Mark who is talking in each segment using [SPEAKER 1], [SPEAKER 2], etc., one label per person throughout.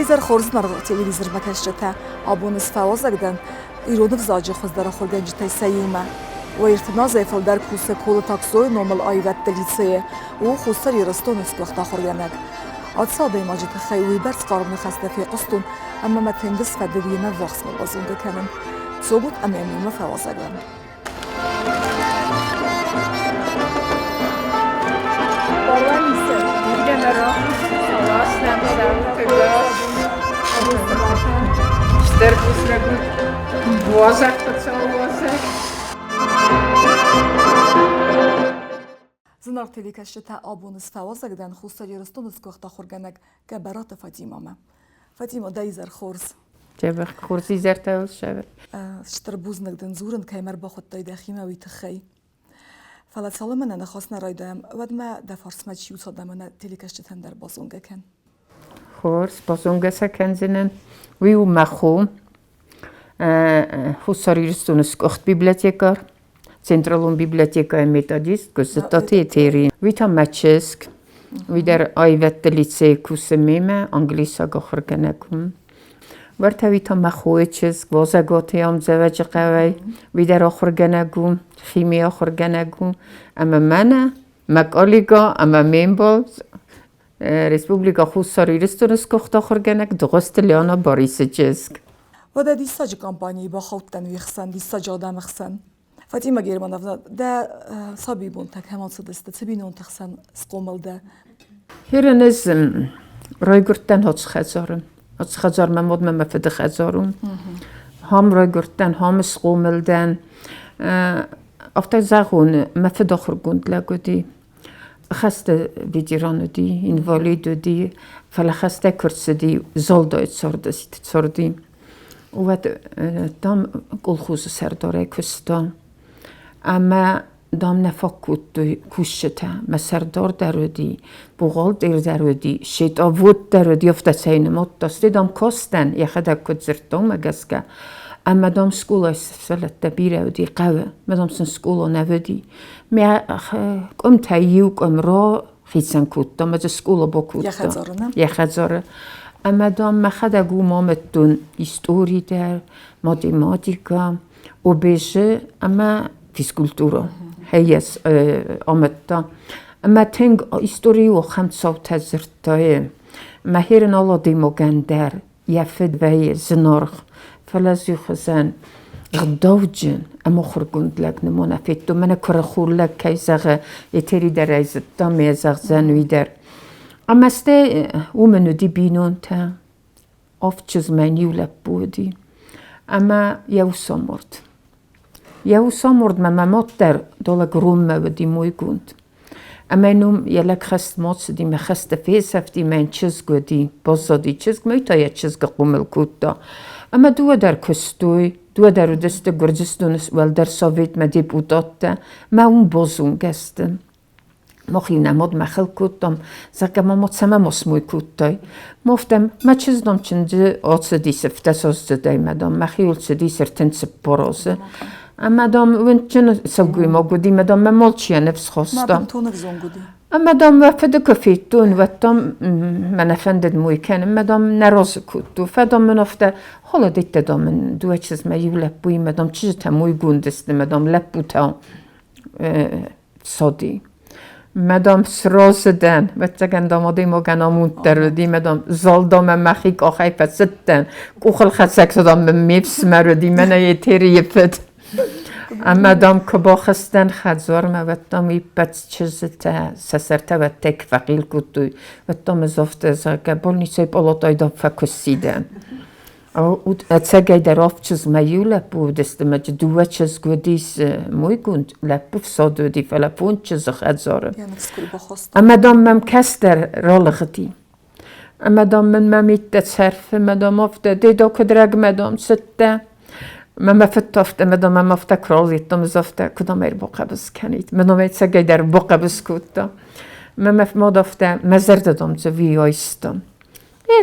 [SPEAKER 1] Уӕ изӕр хорз, зынаргъ телевизормӕкӕсджытӕ! Абон ӕз фӕуазӕг дӕн ирон ӕвзаджы хуыздӕр ахуыргӕнджытӕй сӕ иумӕ. Уӕ ӕртыназӕй фылдӕр кусы Колыты Аксойы номыл аивӕдты лицейы, у Хуссар Ирыстоны сгуыхт ахуыргӕнӕг. Ацы адӕймаджы тыххӕй уыйбӕрц хъарм ныхӕстӕ фехъуыстон, ӕмӕ мӕ тынг сфӕндыд йемӕ ввахсмӕ базонгӕ кӕнын. Цогут ӕмӕ йӕм иумӕ фӕуазӕг уӕм. Зынаргъ телекӕсджытӕ, абоны сфӕуазӕг дӕн Хуссар Ирыстоны сгуыхт ахуыргӕнӕг Гӕбӕраты Фатимӕмӕ. Фатима, дӕ изӕр хорз.
[SPEAKER 2] Дзӕбӕх хорз изӕртӕ сӕвӕр.
[SPEAKER 1] Стыр бузныг дын дзурын, кӕй мӕ ӕрбахуыдтай дӕхимӕ, уый тыххӕй. Фӕлӕ цалынмӕ нӕ ныхас нӕ райдайӕм, уӕдмӕ дӕ фарсмӕ чи уыд, ӕмӕ нӕ телекӕсджытӕн дӕр базонгӕ кӕн.
[SPEAKER 2] Хорз, базонгӕ сӕ кӕндзынӕн. Уый у мӕ хо, Хуссар Ирыстоны сгуыхт библиотекарь, Централон библиотекӕйы методист Гуыззыдтаты Этери. Уый та мӕ чызг. Уый дӕр аивӕдты лицейы кусы мемӕ, англисаг ахуыргӕнӕг у. Уӕртӕ уый та мӕ хойы чызг, Уазӕготы ӕмдзӕвӕджы хъӕуӕй. Уый дӕр ахуыргӕнӕг у, химийы ахуыргӕнӕг у. Ӕмӕ мӕнӕ мӕ коллега ӕмӕ ме мбал Республикӕ Хуссар Ирыстоны сгуыхт ахуыргӕнӕг Дыгъуызты Леона Борисы чызг.
[SPEAKER 1] Уӕдӕ диссаджы компанийы бахаудтӕн уе хсӕн, диссаджы адӕмы хсӕн. Фатима Германовна, дӕ сабибонтӕ кӕм ацыдысты, цы бинонты хсӕн схъомыл дӕ?
[SPEAKER 2] Хирен ӕз райгуырдтӕн Хоцы хӕдзары. Хоцы хӕдзар мӕ мадмӕ мӕ фыды хӕдзар у. Хам райгуырдтӕн, хам схъомыл дӕн. Афтӕ зӕгъон, мӕ фыд ахуыргонд лӕг уыди. Хӕсты ветеран уыди, инвалид уыди, фӕлӕ хӕстӕй куы рцыди, Золдойы царди, уӕд дам колхозы сӕрдарӕй куыста. Ӕмӕ дам нӕ фаг кодтой кусджытӕ. Мӕ сӕрдар дӕр уыди, бухгалтер дӕр уыди, счетовод дӕр уыди, афтӕ цӕй нымадта. Стӕй дам кастӕн, йӕхӕдӕг куыд дзырдта, уымӕ гӕсгӕ. Ӕмӕ дам скъолайы сывӕллӕттӕ бирӕ уыди хъӕуы, мӕ дам сын скъола нӕ уыди. Мӕ къуымтӕй иу къуым рахицӕн кодта, ӕмӕ дзы скъола бакодта.
[SPEAKER 1] Йӕ хӕдзары, нӕ?
[SPEAKER 2] Йӕ хӕдзары. Ӕмӕ, дам, мӕхӕдӕг уым амыдтон истори дӕр, математикӕ, ОБЖ ӕмӕ физкультура. Хӕййас амыдта. Ӕмӕ тынг историйы ахӕм цаутӕ дзырдта. Мӕ херын аладимогӕн дӕр йӕ фыд вӕййы зынаргъ, фӕлӕ дзы хуызӕн ӕгъдауджын ӕмӕ ахуыргонд лӕг нымона федтон. Мӕнӕ куырыхон лӕг кӕй зӕгъы, Етери дӕр ӕй зыдта, ме зӕгъдзӕн уый дӕр. Ӕмӕ стӕй уымӕн уыди бинонтӕ, авд чызгмӕ иу лӕппу уыди. Ӕмӕ йӕ ус амард. Йӕ ус амард, мӕ мӕ мад дӕр долӕг Роммӕ уыди мойгонд. Ӕмӕ йын уым йӕ лӕг хӕстмӕ ацыди, мӕ хӕсты фесӕфти, мӕ йын чызг уыди, баззади чызг, мӕ уый та йӕ чызгы хъомыл кодта. Ӕмӕ дыууӕ дӕр куыстой, дыууӕ дӕр уыдысты Гуырдзыстоны уӕлдӕр советмӕ депутаттӕ, мӕ уым базонгӕ сты. Мах-иу нӕ мадмӕ хыл кодтам, зӕгъгӕ ма ма цӕмӕ ма смой кодтай. Ма афтӕ мӕ чызг, дам, чындзы ацыди сыфтӕсаздзыдӕй, мӕ, дам, мӕхиуыл цыдис 34 азы. Ӕмӕ, дам, уындджын сылгоймаг уыди, мӕ, дам, мӕ алчи йӕ ныфс хаста.
[SPEAKER 1] Мӕ бынтон ӕвзонг уыди.
[SPEAKER 2] Ӕмӕ, дам, мӕ фыды куы федтон, уӕд, дам, мӕ нӕ фӕндыд мой кӕнын, мӕ, дам, нӕ разы кодтой. Фӕ, дам, мын афтӕ, халадиттӕ, дам, мын дыууӕ чызгмӕ иу лӕппуимӕ, дам, чызджытӕ мойгонд сты, мӕ, дам, лӕппутӕ цоди. Мадам сразы дӕн, ӕвӕццӕгӕн, дам, адӕймагӕн амонд дӕр уыди, мадам, залдамӕ мӕхи къахӕй фӕцыдтӕн, къухылхӕцӕг дам мын ме фсымӕр уыди, мӕнӕ Етерийы фыд. Ӕмӕ, дам, куы бахызтӕн хӕдзармӕ, уӕд, дам, иппӕт чызджытӕ сӕ сӕртӕ уӕдтӕй куы фӕхъил кодтой, уӕд, дам, ӕз афтӕ, зӕгъгӕ, больницӕйы палатӕйы, дам, фӕкуыссидӕн. Ӕцӕгӕйдӕр авд чызгмӕ иу лӕппу уыдысты ӕмӕ дыууӕ чызг уыдис мойгонд, лӕппу фсад уыди, фӕлӕ фондз чызджы хӕдзары. Ӕмӕ, дам, мӕм кӕстӕр ралыгъди. Ӕмӕ, дам, мын мӕ миттӕ сӕрфы, мӕ, дам, афтӕ, дедо куыд рӕгмӕ, дам, цыдтӕ. Мӕ мӕ фыд афтӕ, мӕ, дам, мӕм афтӕ куы ралыгъдтон, ӕз афтӕ, куыд ӕм ӕрбахъӕбыс кӕнид. Мӕ, дам, ӕцӕгӕйдӕр бахъӕбыс кодта. Мӕ мӕ мад афтӕ, мӕ зӕрдӕ, дам, дзы уый айста.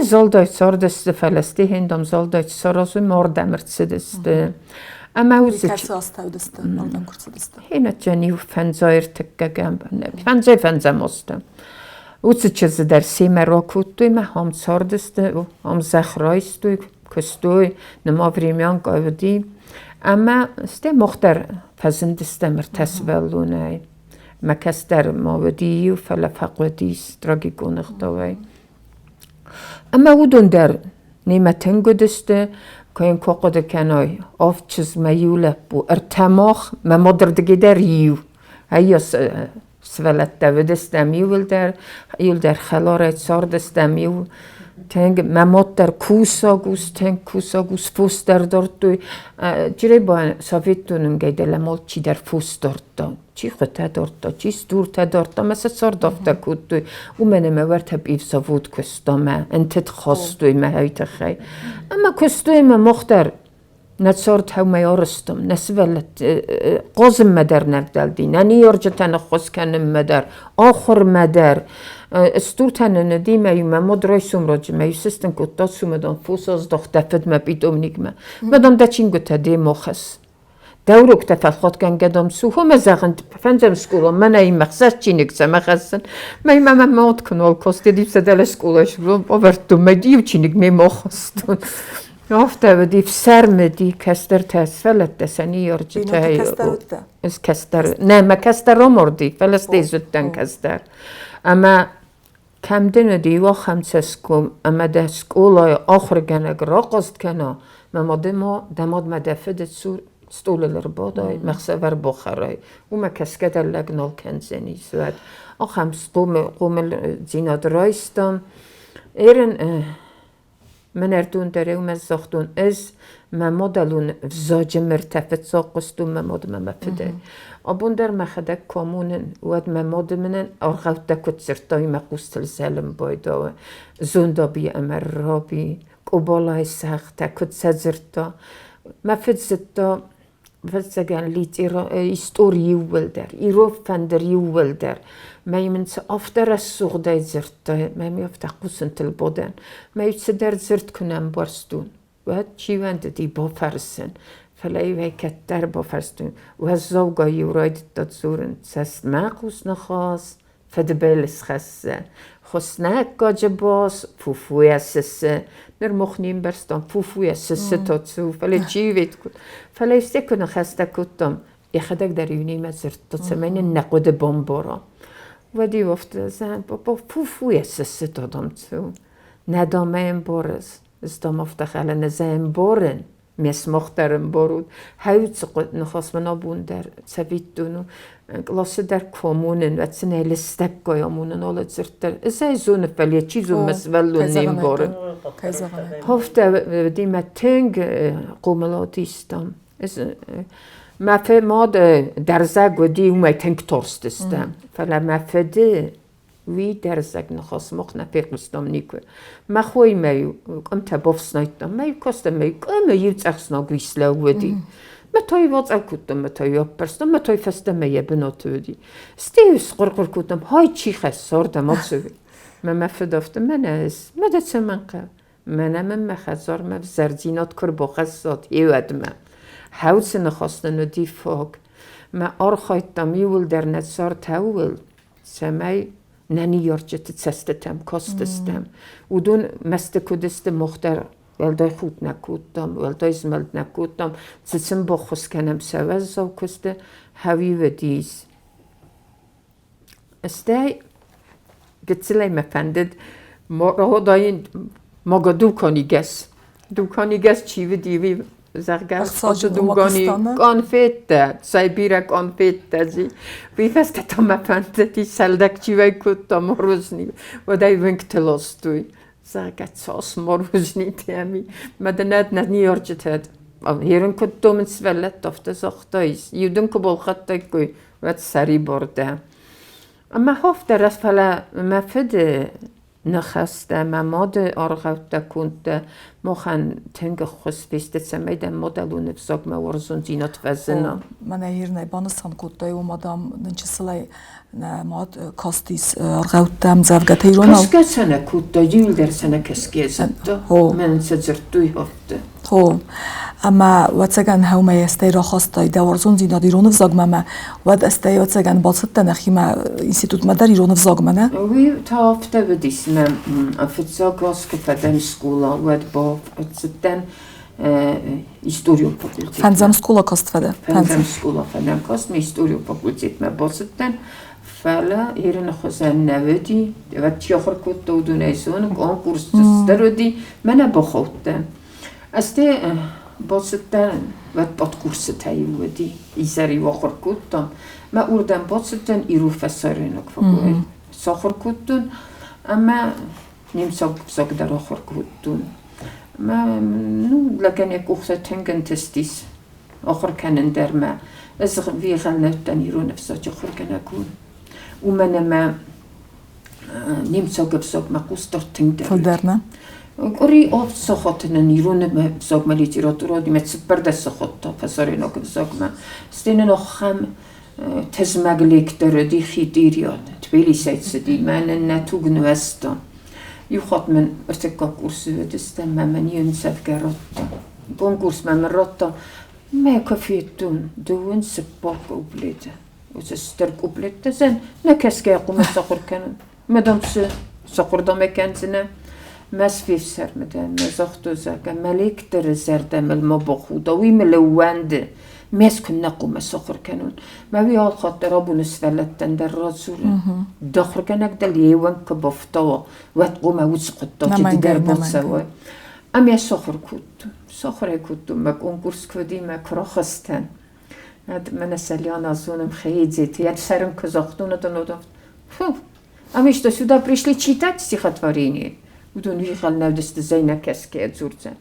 [SPEAKER 2] Золдой цардысты, фӕлӕ стихендом золдой саразы мордӕм ӕрцыдысты. Ӕмӕ уыцы
[SPEAKER 1] Кӕцы азтӕ уыдысты, мордӕм куы рцыдысты?
[SPEAKER 2] Хинӕттӕн иу фӕндзай ӕртыккӕгӕм, фӕндзай фӕндзӕм азты. Уыцы чызджы дӕр семӕ ракодтой мӕ ам цардысты, ам зӕхх райстой, куыстой, нырма времянка уыди. Ӕмӕ стӕй мах дӕр фӕзындыстӕм ӕртӕ сывӕллонӕй. Мӕ кӕстӕр ма уыди иу, фӕлӕ фӕхъуыдис трагикон ӕгъдауӕй. Ӕмӕ уыдон дӕр немӕ тынг уыдысты, куы йын куы хъуыды кӕной, авд чызгмӕ иу лӕппу, ӕртӕ мах, мӕ мадырдыгӕй дӕр иу. Ӕййас сывӕллӕттӕ уыдыстӕм иууылдӕр, иууылдӕр хӕларӕй цардыстӕм иу. Тынг мӕ мад дӕр кусаг ус, тынг кусаг ус, фос дӕр дардтой. Чъребан советон уынгӕй дӕлӕ чидӕр фос дардта. Чи хуытӕ дардта, чи стуртӕ дардта, мӕ сӕ цард афтӕ кодтой. Уымӕн ӕмӕ уӕртӕ пъивзавод куыста мӕ ӕнтыд хастой мӕ уый тыххӕй. Ӕмӕ куыстой ӕмӕ мах дӕр нӕ цард хӕумӕ арӕзтам, нӕ сывӕллӕтты хъазынмӕ дӕр нӕ вдӕлди, нӕ ныййарджытӕн ӕххуыс кӕнынмӕ дӕр, ахуырмӕ дӕр. Стуртӕ нын уыди, мӕ-иу мӕ мад райсом раджы мӕ-иу сыстын кодта цумӕдон фос аздӕхт дӕ фыдмӕ питомникмӕ. Мӕ, дам, дӕ чингуытӕ демӕ хӕсс. Дӕ уроктӕ фӕлхатгӕнгӕ, дам, сухомӕ зӕгъын, фӕндзӕм скъола, мӕнӕ имӕ хсӕз чиныг цӕмӕ хӕссын. Мӕ мӕ мад куы нал касти, дипсӕдӕлӕ скъолайы ӕвӕрдтон, мӕ иу чиныг мемӕ ахастон. Афтӕ уыди, фсӕрм уыди, кӕстӕртӕ сывӕллӕттӕ сӕ ныййарджытӕй. Ӕз кӕстӕр, нӕ, мӕ кӕстӕр амарди, фӕлӕ стӕй зыдтӕн кӕстӕр. Ӕмӕ кӕм дын уыди ахӕм цӕсгом, ӕмӕ дӕ скъолайы ахуыргӕнӕг рахъаст кӕна, мӕ мады ма, дӕ мадмӕ дӕ фыды цур стъолыл ӕрбадай, мӕ хсӕвӕр бахӕрай, уымӕ кӕсгӕ дӕр лӕг нал кӕндзӕнис, уӕд ахӕм хъомылдзинад райстам. Ерын Мӕн ӕрдон дӕр еумӕ загътон ӕз мӕ мадӕлон взаджы мыртӕ фыццаг хъуыстон мӕ мадмӕ мӕ фыдӕй. Абон дӕр мӕхӕдӕг куы амонын, уӕд мӕ мады мӕнӕн аргъӕуттӕ куыд дзырдта, уый мӕ хъустыл зӕлын байдауы. Зондаби ӕмӕ Раби, Къобалайы сӕгътӕ, куыд сӕ дзырдта. Мӕ фыд зыдта ӕвӕццӕгӕн, истори иууылдӕр, ирон фӕндыр иууылдӕр. Мӕ мын цы афтӕ рӕсугъдӕй дзырдта, мӕ мын афтӕ хъусынтыл бадӕн. Мӕ цыдӕр дзырд куы нӕ ӕмбӕрстон, уӕд чи уӕндыди бафӕрсын. Фӕлӕ-иу ӕй кӕддӕр бафарстон, уӕззаугай-иу райдыдта дзурын, цӕстмӕ хъус ныхас, фыдбылыз хӕссы. Хуыснӕггаджы бас фуфуйӕ сысы. Ныр мах не мбӕрстам, фуфуйӕ сысы та цы у, фӕлӕ чи ведь куыд. Фӕлӕ исты куы ныхӕстӕ кодтам, йӕхӕдӕг дӕр иу немӕ дзырдта, цӕмӕй нын нӕ хъуыды бамбара. Уӕд-иу афтӕ зӕгъын, папа, фуфуйӕ сысы та дам цы у. Нӕ дам ӕй ӕмбарыс. Ӕз дам афтӕ хӕлын, ӕз ӕй ӕмбарын. Ме смах дӕр ӕмбарут. Хӕуцы ныхас мын абон дӕр цӕвиттон у. Къласы дӕр куы амонын, уӕд сын ӕй лыстӕггай амонын алы дзырд дӕр. Ӕз ӕй зоны, фӕлӕ чи зоны, мӕ сывӕллон не мбары. Афтӕ уыди мӕ тынг хъомылад истам. Мӕ мад дӕрзӕг уыди, уымӕй тынг тарстыстӕм. Фӕлӕ мӕ фыды Уый дӕрзӕг ныхас мах нӕ фехъуыстам никуы. Мӕ хоимӕ-иу къуымтӕ бафснайдтам, мӕ-иу кастӕн, мӕ-иу къуымы-иу цъӕхснаг уис лӕууыди. Мӕ та-иу ацъӕл кодтам, мӕ та-иу аппӕрстам, мӕ та-иу фӕстӕмӕ йӕ бынаты уыди. Стӕй-иу схъуыр-хъуыр кодтам, хай чи хӕссы, ардӕм ацӕуи. Мӕ мӕ фыд афтӕ, мӕнӕ ӕз, мӕ дӕ цӕмӕн хъӕуы? Мӕнӕ мын мӕ хӕдзармӕ взӕрдзинад куы рбахӕссат, еуӕдмӕ. Хӕуцы ныхас нын уыди фаг. Мӕ архайдтам иууылдӕр нӕ цард ӕууыл, цӕмӕй нӕ ныййарджыты цӕстытӕм кастыстӕм. Уыдон мӕсты куыд сты, мах дӕр уӕлдай худт нӕ кодтам, уӕлдай змӕлд нӕ кодтам, цы сын баххуыс кӕнӕм сӕ уӕззау куысты, хӕуи уыдис. Стӕй гыццылӕй мӕ фӕндыд Мородаин мага дуканигӕс. Дуканигӕс чи уыди, уый зӕгъгӕ, ацы дукани конфеттӕ, цӕй бирӕ конфеттӕ зи. Уый фӕстӕ та мӕ фӕндыди, сӕлдӕг чи уӕй кодта мороженый, уӕд ӕй уынгты ластой. Зӕгъгӕ, цас мороженыйтӕ ами. Мӕ дын нӕ ныййарджытӕ ерын куыд домынц сывӕллӕттӕ, афтӕ загътай. Иу дын куы балхӕдтаиккой, уӕд сӕрибар дӕ. Ӕмӕ хофтӕ раз, фӕлӕ мӕ фыды ныхӕстӕ, мӕ мады аргъӕуттӕ кондтӕ махӕн тынг ӕххуыс фесты, цӕмӕй дӕм мадӕлон ӕвзагмӕ уарзондзинад фӕзына.
[SPEAKER 1] Мӕнӕ Ирнӕ банысан кодтай, уымӕ, дам, нын чысылӕй нӕ мад кастис аргъӕуттӕ, ӕмдзӕвгӕтӕ иронау.
[SPEAKER 2] Кӕсгӕ сӕ нӕ кодта, иуылдӕр сӕ нӕ кӕсгӕ зыдта. Мӕн сӕ дзырдтой афтӕ.
[SPEAKER 1] Хо. Ӕмӕ ӕвӕццӕгӕн хӕумӕ естӕй рахастай дӕ уарзондзийнад ирон ӕвзагмӕ ӕма уӕд ӕстӕй ӕвӕццӕгӕн бацудтӕ нӕхимӕ институтмӕ дӕр ирон ӕвзагмӕ, нӕ?
[SPEAKER 2] Уый та афтӕ уыдис, мӕ фыццаг аз куы фӕдӕн скъола, уӕд бацыдтӕн историон факультетмӕ.
[SPEAKER 1] Фӕндзӕм скъола каст фӕдӕ?
[SPEAKER 2] Фӕндзӕм скъола фӕдӕн каст, ме историон факультетмӕ бацыдтӕн, фӕлӕ Ирыны хуызӕн нӕ уыди, уӕд чи ахуыр кодта, уыдонӕй зоны, конкурс дӕр уыди, мӕнӕ бахаудтӕн. Ӕз те бацыдтӕн, уӕд подкурсытӕ-иу уыди, изӕр-иу ахуыр кодтам. Мӕ уырдӕм бацыдтӕн ирон фӕсарӕйнаг факультет сахуыр кодтон ӕмӕ немыцаг ӕвзаг дӕр ахуыр кодтон. Мӕ ну, лӕгӕн йӕ къухтӕ тынг ӕнтыстис ахуыр кӕнын дӕр мӕ. Ӕз вегъӕл нӕ уыдтӕн ирон ӕвзаджы ахуыргӕнӕг уын. Уымӕн ӕмӕ немыцаг ӕвзагмӕ хъусдард тынгдӕр.
[SPEAKER 1] Фылдӕр, нӕ?
[SPEAKER 2] Къуыри авд сахаты нын ирон ӕвзагмӕ литературӕимӕ цыппӕрдӕс сахат фӕсарӕйнаг ӕвзагмӕ. Стӕй нын ахӕм тызмӕг лектор уыди Хитъириан, Тбилисӕй цыди, мӕнӕн нӕ туг нуӕзта. Иу хатт мын ӕртыккаг курсы уыдыстӕм ӕмӕ мын иу ӕмдзӕвгӕ радта. Конкурсмӕ мын радта. Мӕ куы федтон, дыууын цыппар куплеты. Уыцы стыр куплеттӕ сӕн нӕ кӕсгӕйӕ хъуамӕ сахуыр кӕнын. Мӕ дам цы сахуырдамӕ кӕндзынӕ? Мӕ сфефсӕрмы дӕн, мӕ загътой, зӕгъгӕ, мӕ лекторы зӕрдӕ мыл ма бахуда, уый мыл ӕууӕнды. Мӕ куыннӕ хъуамӕ сахуыр кӕнон? Мӕ уый алхатт дӕр абоны сывӕллӕттӕн дӕр радзурын. Дӕ ахуыргӕнӕг дыл йе уӕнг куы бафтауа, уӕд хъуамӕ уыцы хъуыддаджы ды дӕр бацӕуай. Ӕмӕ сахуыр кодтон. Сахуыр ӕй кодтон, мӕ конкурс куы уыди, мӕ куы рахызтӕн. Мӕнӕ Сальяна зонам Хеидзеты, я цӕрын куы загътон, уыдон Фу, а мы что, сюда пришли читать стихотворение? Уыдон уыйхал нӕ уыдысты зӕй нӕ кӕсгӕ дзурдзӕн.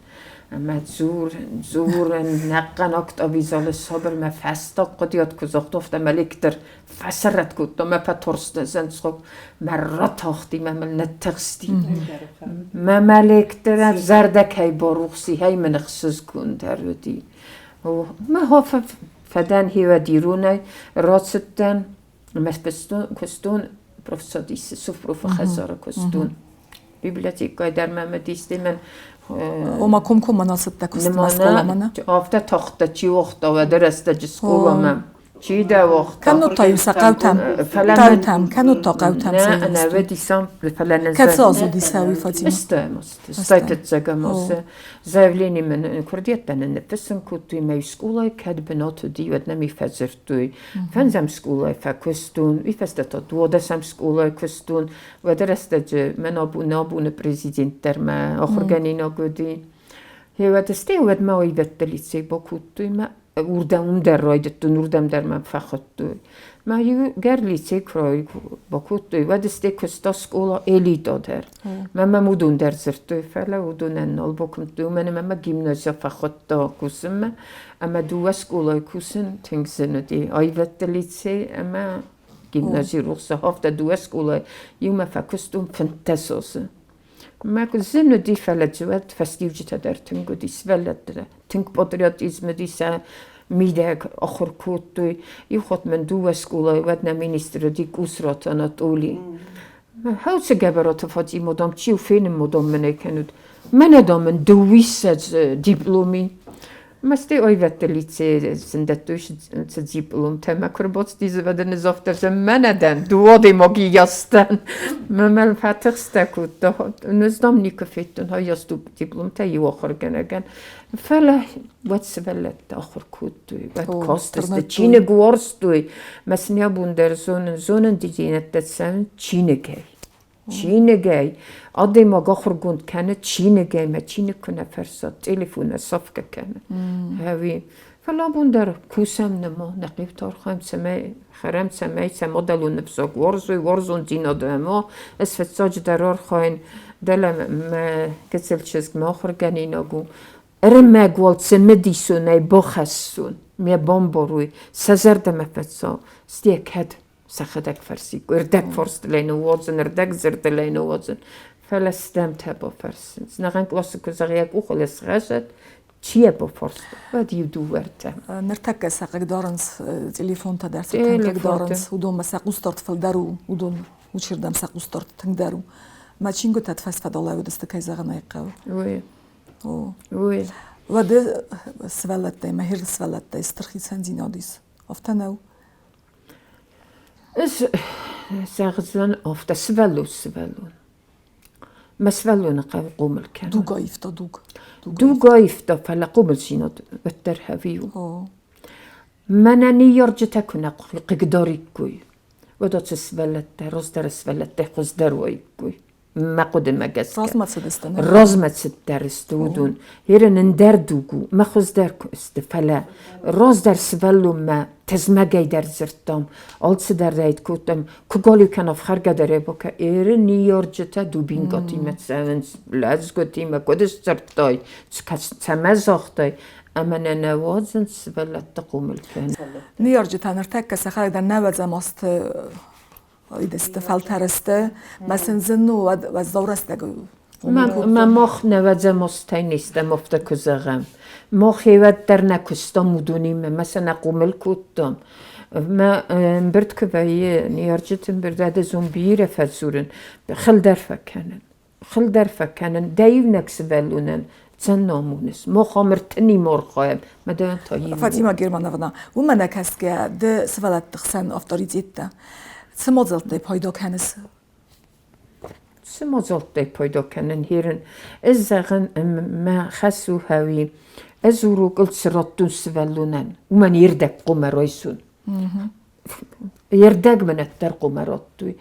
[SPEAKER 2] Ӕмӕ дзур, дзурын, нӕхъӕн авизалы сабыр мӕ фӕстаг хъуыдыйад куы загъта, афтӕ мӕ лектор фӕсӕррӕтт кодта, мӕ фӕтарстӕн зӕнцхъуг, мӕ ратахти, мӕ мыл ныттыхсти. Мӕ мӕ лекторӕн зӕрдӕ кӕй барухси, хӕй мын ӕхсызгондӕр уыди. Мӕ фӕдӕн хивӕд иронӕй рацыдтӕн, мӕ куыстон профцӕдисы совпрофы хӕдзары куыстон. Библиотекӕйы дӕр мӕ мӕ мӕн
[SPEAKER 1] Ома комкоммӕ нацыдтӕ куыстмӕ скъоламӕ, нӕ?
[SPEAKER 2] Афтӕ тагъдтӕ чи уагъта уӕды рӕстӕджы скъоламӕ. Чи дӕ уагъта?
[SPEAKER 1] Кӕннод та-иу сӕ хъӕутӕм, хъӕутӕм, кӕннод та хъӕутӕм
[SPEAKER 2] Нӕ, ӕнӕвӕдисам, фӕлӕ нӕ
[SPEAKER 1] Кӕцы аз уыди сӕ уый, Фатимӕ?
[SPEAKER 2] Стӕм стай фыццӕгӕм азы. Заявление мын куырдиӕттӕ нын ныффыссын кодтой, мӕ скъолайы кӕд бынат уыди, уӕд нӕм фӕдзырдтой. Фӕндзӕм скъолайы фӕкуыстон, уый фӕстӕ та дуадӕсӕм скъолайы куыстон. Уӕды рӕстӕджы мӕн абоны президент дӕр мӕ ахуыргӕнинаг уыди. Уӕд стӕй уӕдмӕ аивӕдты лицей бакодтой мӕ уырдӕм уым дӕр райдыдтон, уырдӕм дӕр мӕ фӕхуыдтой. Мӕ иугӕр лицей куы бакодтой, уӕд стӕй куыста скъола элита дӕр. Мӕ мӕм уыдон дӕр дзырдтой, фӕлӕ уыдонӕн нал бакуымдтой, уымӕн ӕмӕ мӕ гимназия фӕхуыдта кусынмӕ. Ӕмӕ дыууӕ скъолайы кусын тынг зын уыди. Аивӕдты лицей ӕмӕ гимнази рухсы афтӕ дыууӕ скъолайы иумӕ фӕкуыстон 15 азы. Мӕ зын уыди, фӕлӕ дзы уӕд фӕстиуджытӕ дӕр тынг уыди, сывӕллӕттӕ тынг патриотизм уыди сӕ мидӕг ахуыр кодтой. Иу хатт мын дыууӕ скъолайы уӕд нӕ министр уыди Къусраты Анатоли. Хӕуцы Гӕбӕраты Фатимӕ, дам, чи у, фенын ма, дам, мын ӕй кӕнут. Мӕнӕ, дам, мын дыууиссӕдз дипломи. Мӕстӕй аивӕдты лицейы сын дӕттой цы дипломтӕ мӕ куы рбацыди заводыны завтра мӕнӕ дӕн дыууӕ адӕймаги ястӕн. Мӕ мӕн фӕтыхстӕ кодта. Ӕз дам никуы федтон хайас дипломтӕ иу ахуыргӕнӕгӕн. Фӕлӕ уӕд сывӕллӕттӕ ахуыр кодтой, уӕд кастысты, чиныг уарзтой. Мӕ сын абон дӕр зонын, зонындзинӕдтӕ цӕуын чиныгӕй. Чиныгӕй. Адӕймаг ахуыргонд кӕны чиныгӕй, мӕ чиныг куы нӕ фӕрса, телефон нӕ сафгӕ кӕны. Ӕви фӕлӕ абон дӕр кусӕм нӕма, нӕ хъиутӕ архайӕм, цӕмӕй хӕрӕм, цӕмӕй сӕ мадӕлон ӕвзаг уарзой, уарзондзинад ӕма ӕз фыццаджыдӕр архайын, дӕлӕ мӕ гыццыл чызг мӕ ахуыргӕнинаг у, ӕрмӕг уал цымыдисонӕй бахӕссон, ме бамбарой, сӕ зӕрдӕмӕ фӕцӕуа, стӕй кӕд сӕхӕдӕг фӕрсиккой, ӕрдӕгфарстылӕй ныууадзын, ӕрдӕгдзырдылӕй ныууадзын. Фӕлӕ стӕмтӕ бафӕрсынц. Нӕхъӕн къласы куы зӕгъы йӕ къухыл схӕцӕд, чи йӕ бафарста, уӕд иу дыууӕртӕ.
[SPEAKER 1] Ныртӕккӕ сӕ хъыгдарынц телефонтӕ дӕр сӕ тынг хъыгдарынц. Уыдонмӕ сӕ хъусдард фылдӕр у, уыдон уыцырдӕм сӕ хъусдард тынгдӕр у. Мӕ чингуытӕ фӕсфӕдыл уыдысты, кӕй зӕгъын ӕй хъӕуы.
[SPEAKER 2] Уый. Уый.
[SPEAKER 1] Уӕдӕ сывӕллӕттӕй, мӕ хиры сывӕллӕттӕй стыр хицӕндзинад ис. Афтӕ нӕу?
[SPEAKER 2] Ӕз зӕгъдзӕн афтӕ, сывӕллон сывӕллон. Мӕ сывӕллоны хъӕуы хъомыл кӕнын.
[SPEAKER 1] Дуг аивта, дуг.
[SPEAKER 2] Дуг аивта, фӕлӕ хъомылдзинад уӕддӕр хӕви у. Мӕнӕ ныййарджытӕ куы нӕ хъыгдариккой, уӕд ацы сывӕллӕттӕ раздӕры сывӕллӕттӕй хуыздӕр уаиккой. Мӕ хъуыдымӕ гӕсгӕ.
[SPEAKER 1] Размӕ цыдысты.
[SPEAKER 2] Размӕ цыддӕр сты уыдон. Ерын ӕндӕр дуг у, мӕ хуыздӕр сты, фӕлӕ раздӕр сывӕллонмӕ тызмӕгӕй дӕр дзырдтам, алцыдӕр райд кодтам, куы галиу кӕна фхӕргӕ дӕр бакӕ, еры ныййарджытӕ дубинкатимӕ цӕуынц, лӕдзгуытимӕ, куыд сдзырдтай, цӕмӕ загътай, ӕмӕ нӕ нӕ уадзынц сывӕллӕтты хъомыл кӕнын.
[SPEAKER 1] Ныййарджытӕ ныртӕккӕ сӕхӕдӕг дӕр нӕуӕдзӕм азты идысты, фӕлтӕрысты, мӕ сын зын у уӕззау рӕстӕг.
[SPEAKER 2] Мӕ мах нӕуӕдзӕм азтӕй не стӕм, афтӕ куы зӕгъӕм. Мах уӕддӕр нӕ куыстам уыдонимӕ, мӕ сӕ нӕ хъомыл кодтам. Мӕ ӕмбырд куы вӕййы, ныййарджыты ӕмбырд, ӕдӕзон бирӕ фӕдзурын, хыл дӕр фӕкӕнын. Хыл дӕр фӕкӕнын дӕ иунӕг сывӕллонӕн цӕн намоныс. Мах ам ӕртыни морхайӕм, мӕ дӕн та иу.
[SPEAKER 1] Фатима Германовна, уымӕ нӕ кӕсгӕ, ды сывӕллӕтты хсӕн авторитеттӕ цы мадзӕлттӕй пайда кӕныс?
[SPEAKER 2] Цы мадзӕлттӕй пайда кӕнын, херын? Ӕз зӕгъын, мӕ хӕс у хӕуи. Ӕз урокыл цы радтон сывӕллонӕн, уымӕн йе рдӕг хъуамӕ райсон. Йе рдӕг мын ӕддӕр хъуамӕ радтой.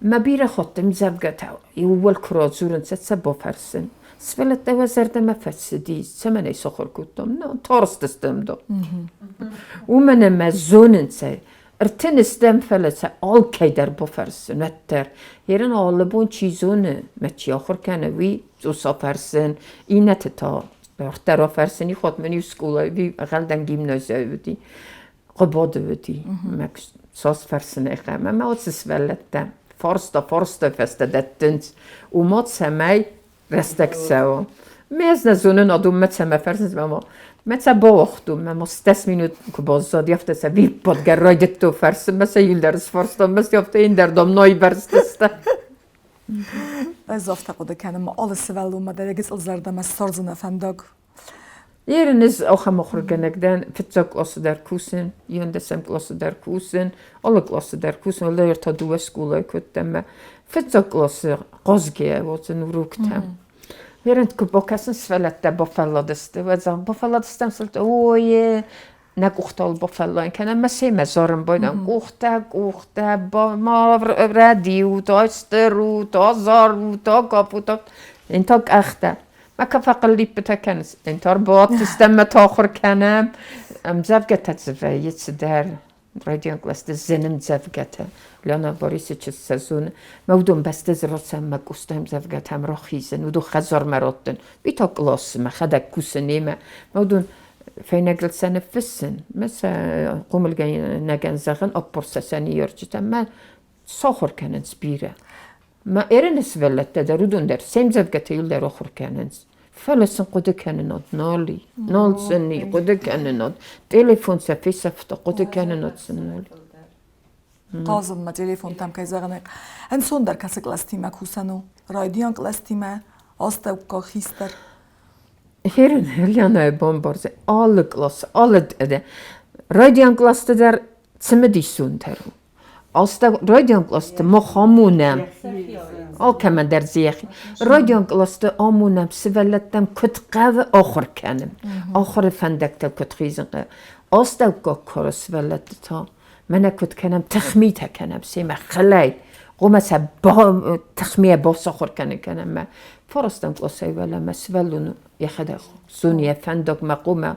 [SPEAKER 2] Мӕ бирӕ хатт ӕмдзӕвгӕтӕ иууыл куы радзурынц, сӕ бафӕрсын. Сывӕллӕттӕ уӕ зӕрдӕмӕ фӕцыди, цӕмӕн ӕй сахуыр кодтам? Нӕ, тарстыстӕм да. Уымӕн ӕмӕ зонынц ӕй, ӕртын стӕм, фӕлӕ сӕ алкӕй дӕр бафӕрсын, уӕддӕр. Ерын алы бон чи зоны, мӕ чи ахуыр кӕны, уый цъус афӕрсын, иннӕты та дарддӕр афӕрсын. Иу хатт мын иу скъолайы ӕгъӕлдӕн гимназияйы уыди. Хъуыбады уыди, мӕ цас фӕрсын ӕй ӕмӕ мӕ ацы сывӕллӕттӕ фарста фарстай фӕстӕ дӕттынц, уымӕ цӕмӕй рӕстӕг цӕуа. Ме ӕз нӕ зонын, адон мӕ цӕмӕ фӕрсынц, мӕ мӕ цӕ бауагътон, мӕ ма 10 минут куы баззади, афтӕ сӕ виппадгӕ райдыдтон фӕрсын, мӕ сӕ иуылдӕр сфарстон, мӕ сӕ афтӕ ӕндӕр дам найбӕрстысты.
[SPEAKER 1] Ӕз афтӕ хъуыды кӕнын, алы сывӕллонмӕ дӕр йӕ гыццыл зӕрдӕмӕ ссардзынӕ фӕндаг.
[SPEAKER 2] Ерын ӕз ахӕм ахуыргӕнӕг дӕн, фыццаг къласы дӕр кусын, иуӕндӕсӕм къласы дӕр кусын, алы къласы дӕр кусын, уӕлдай ӕртӕ дыууӕ скъолайы кодтам мӕ фыццаг къласы хъазгӕ уадзын уроктӕ. Ерын куы бакӕсын сывӕллӕттӕ бафӕлладысты, уӕд зӕгъын, бафӕлладыстӕм сылтӕ, ой, нӕ къухтыл бафӕллайын кӕнӕм мӕ семӕ зарын байдам. Къухтӕ, къухтӕ, ма рӕдиут, астӕрут, азарут, акафут, ын та къӕхтӕ. Мӕ фӕхъыллиппытӕ кӕныс, ын та ӕрбадтыстӕм мӕ та ахуыр кӕнӕм. Ӕмдзӕвгӕтӕ дзы вӕййы цыдӕр. Райдиан кълӕсты зын ӕмдзӕвгӕтӕ. Леонид Борисович сӕ зоны. Мӕ уыдон бӕсты дзы рацӕм мӕ къустӕ ӕмдзӕвгӕтӕм рахизын, уыдон хӕдзармӕ раттын. Уый та къласы мӕхӕдӕг кусын немӕ. Мӕ уыдон фӕйнӕгыл сӕ ныффыссын, мӕ сӕ хъомылгӕнӕгӕн зӕгъын, ӕппӕрста сӕ ныййарджытӕм, мӕ сахуыр кӕнынц бирӕ. Мӕ Эрины сывӕллӕттӕ дӕр, уыдон дӕр се мдзӕвгӕтӕ иуылдӕр ахуыр кӕнынц. Фӕлӕ сын хъуыды кӕнынад нал и, нал сын и хъуыды кӕнынад. Телефон сӕ фесӕфта, хъуыды кӕнынад сын нал и.
[SPEAKER 1] Хъазынмӕ телефонтӕм, кӕй зӕгъын ӕй, ӕнцондӕр кӕцы кълӕстимӕ кусӕн у? Райдиан кълӕстимӕ, астӕуккаг, хистӕр?
[SPEAKER 2] Херын Ульянӕйы бамбардзӕн алы къласы, алы райдиан кълӕсты дӕр цымыдисондӕр у. Райдиан кълӕсты мах амонӕм, алкӕмӕн дӕр дзы йӕхи. Райдиан кълӕсты амонӕм сывӕллӕттӕм куыд хъӕуы ахуыр кӕнын, ахуыры фӕндӕгтӕ куыд хизын хъӕуы. Астӕуккаг кары сывӕллӕтты та мӕнӕ куыд кӕнӕм, тыхмитӕ кӕнӕм семӕ хылӕй, гъомӕ сӕ тыхмийӕ бацахуыр кӕнын кӕнӕм мӕ фарастӕм къласӕй уӕлӕмӕ сывӕллон йӕхӕдӕг зоны йӕ фӕндагмӕ хъуамӕ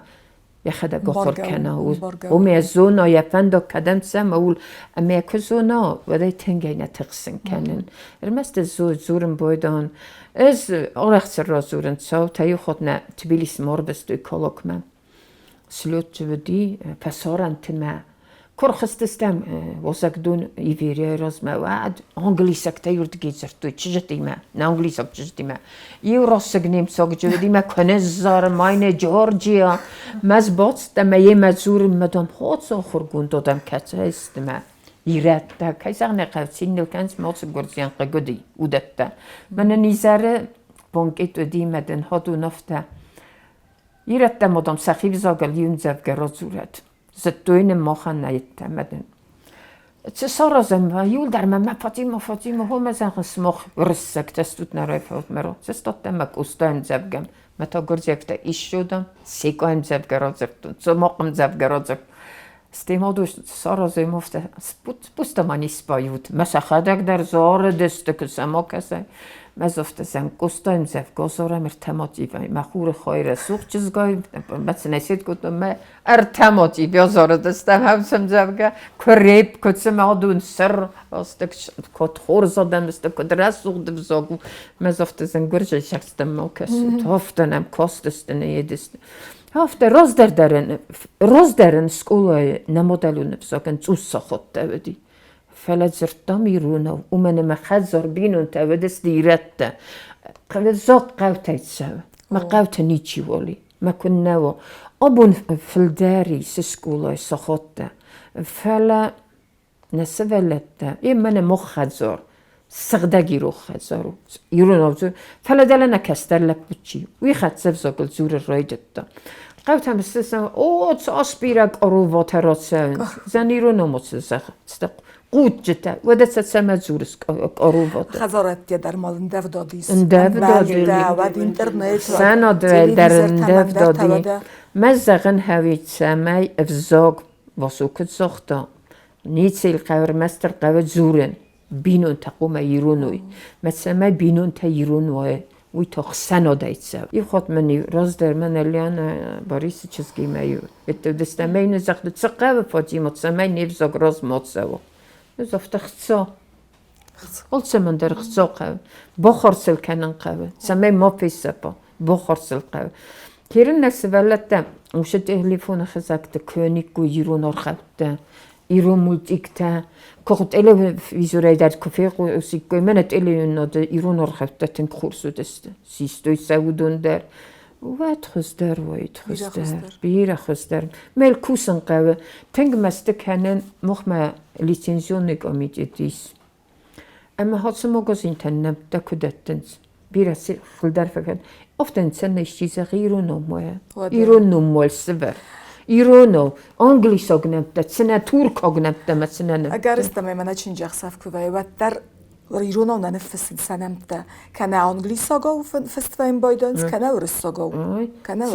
[SPEAKER 2] йӕхӕдӕг ахуыр кӕна, уымӕ зона йӕ фӕндаг кӕдӕм цӕмӕ у, ӕмӕ куы зона, уӕд ӕй тынгӕй нӕ тыхсын кӕнын. Ӕрмӕст ӕз дзурын байдайын. Ӕз арӕх цы радзурын цаутӕ, иу хатт нӕ Тбилисмӕ ӕрвыстой Калакмӕ. Слет уыди фӕсарӕнтимӕ. Куы рхызтыстӕм уазӕгдон Иверийӕ размӕ, уӕд англисӕгтӕ иуырдыгӕй дзырдтой чызджытимӕ, нӕ англисаг чызджытимӕ. Иу расыг немыцаг чызджытимӕ куы ныззары, майне Джорджиа, мӕ сбацыдтӕн ӕмӕ йемӕ дзурын, мӕ дам, хацахуыргонд адӕм кӕцӕй сты мӕ ирӕттӕ, кӕй зӕгъын ӕй хъӕуы, цин ныл кӕнынц, ма уыцы гуырдзиан хъыг уыди, уыдӕттӕ. Мӕнӕн изӕры банкет уыди, мӕ дын хатун афтӕ. Ирӕттӕ мадам сӕхи взагыл иу ӕмдзӕвгӕ радзурӕд. Зыдтой нын махӕн нӕ йедтӕмӕ дын. Цы саразӕм, иуылдӕр мӕ мӕ Фатима, Фатима, хомӕ зӕгъын, сымах уырыссӕгтӕ стут нӕ райфӕут мӕ Сыстадтӕн мӕ Къоста ӕмдзӕвгӕм, мӕ та гуырдзиӕгтӕ иссудам, Секъа ӕмдзӕвгӕ радзырдтон, Цомахъ ӕмдзӕвгӕ радзырдтон. Стӕй ма саразӕм афтӕ, спуста ма не спают. Мӕ сӕхӕдӕг дӕр зарыдысты, куы сӕм акӕсай. Мӕ афтӕ сӕм Къоста ӕмдзӕвгӕ зарӕм ӕртӕ мотивӕй. Мӕ хуры хай рӕсугъд чызгай, мӕ цынӕ сед кодтон, мӕ ӕртӕ мотивӕ зарыдыстӕм ӕмдзӕвгӕ. Куы реп, куы цыма адон сӕр, куыд хорз адӕм сты, куыд рӕсугъд ӕвзаг у. Мӕ афтӕ зынгуырзӕй сӕрстӕм ма кӕсут. Афтӕ нӕм кастысты, нӕ едысты. Афтӕ раздӕр дӕр раздӕр ын скъолайы нӕ мадӕлон ӕвзагӕн цъус сахаттӕ уыди. Фӕлӕ дзырдтам иронау, уымӕн ӕмӕ хӕдзар бинонтӕ уыдысты ирӕттӕ. Взаг хъӕутӕй цӕуы, мӕ хъӕуты ничиуал и, мӕ куыннӕ уа. Абон фылдӕр ис скъолайы сахаттӕ, фӕлӕ нӕ сывӕллӕттӕ, е мӕнӕ мох хӕдзар, сыгъдӕг ирон хӕдзар у, иронау дзуры, фӕлӕ дӕлӕ нӕ кӕстӕр лӕппу чи, уый хӕццӕ взагыл дзурын райдыдта. Хъӕутӕм ссыдысты, о, цас бирӕ къороватӕ рацӕуынц, зӕн иронау ма цы зӕгъы, хъуджджытӕ, уӕдӕ сӕ цӕмӕ дзурыс къороватӕ?
[SPEAKER 1] Хӕдзарӕдтӕ дӕр ма ндӕвдад ис.
[SPEAKER 2] Ндӕвдад.
[SPEAKER 1] Уӕд интернет,
[SPEAKER 2] Сӕнад дӕр ндӕвдад. Мӕ зӕгъын хӕуи, цӕмӕй ӕвзаг Васо куыд загъта, ницы йыл хъӕуы, ӕрмӕстдӕр хъӕуы дзурын, бинонтӕ хъуамӕ ирон уой. Мӕ цӕмӕй бинонтӕ ирон уой, уый та хсӕнадӕй цӕуы. Иу хатт мын иу раздӕр мӕнӕ Лианӕ Борисы чызгимӕ иу ӕддӕуыдыстӕм, ӕмӕ йын загъта, цы хъӕуы Фатимӕ, цӕмӕй не взаг размӕ цӕуа. Ӕз афтӕ хца. Алцӕмӕн дӕр хца хъӕуы. Бахардз ыл кӕнын хъӕуы, цӕмӕй ма фесӕфа, бахардз ыл хъӕуы. Керын нӕ сывӕллӕттӕ уыцы телефоны хызӕгты куы ирон аргъӕуттӕ, ирон мультиктӕ, куы телевизорӕй дӕр куы фехъусиккой, мӕнӕ телеуынынады ирон аргъӕуттӕ тынг хорз уыдысты. Систой сӕ уыдон дӕр. Уӕд хуыздӕр уаид, хуыздӕр, бирӕ хуыздӕр. Мӕл кусын хъӕуы. Тынг мӕсты кӕнын махмӕ лицензионный комитет ис. Ӕмӕ ацы магазинтӕн нӕмттӕ куы дӕттынц, бирӕ фылдӕр фӕкӕн. Афтӕ нцӕн исчи зӕгъы ирон ном уа. Ирон ном уал сывӕр. Иронау, англисаг нӕмттӕ, цынӕ туркаг нӕмттӕ мӕ цынӕ нӕмттӕ.
[SPEAKER 1] Ӕгӕрыстӕмӕй мӕнӕ чынджӕхсӕв куы вӕййы, уӕддӕр иронау нӕ ныффыссынц сӕ нӕмттӕ. Кӕнӕ англисагау фыст вӕййын байдайынц, кӕнӕ уырыссагау.
[SPEAKER 2] Кӕнӕ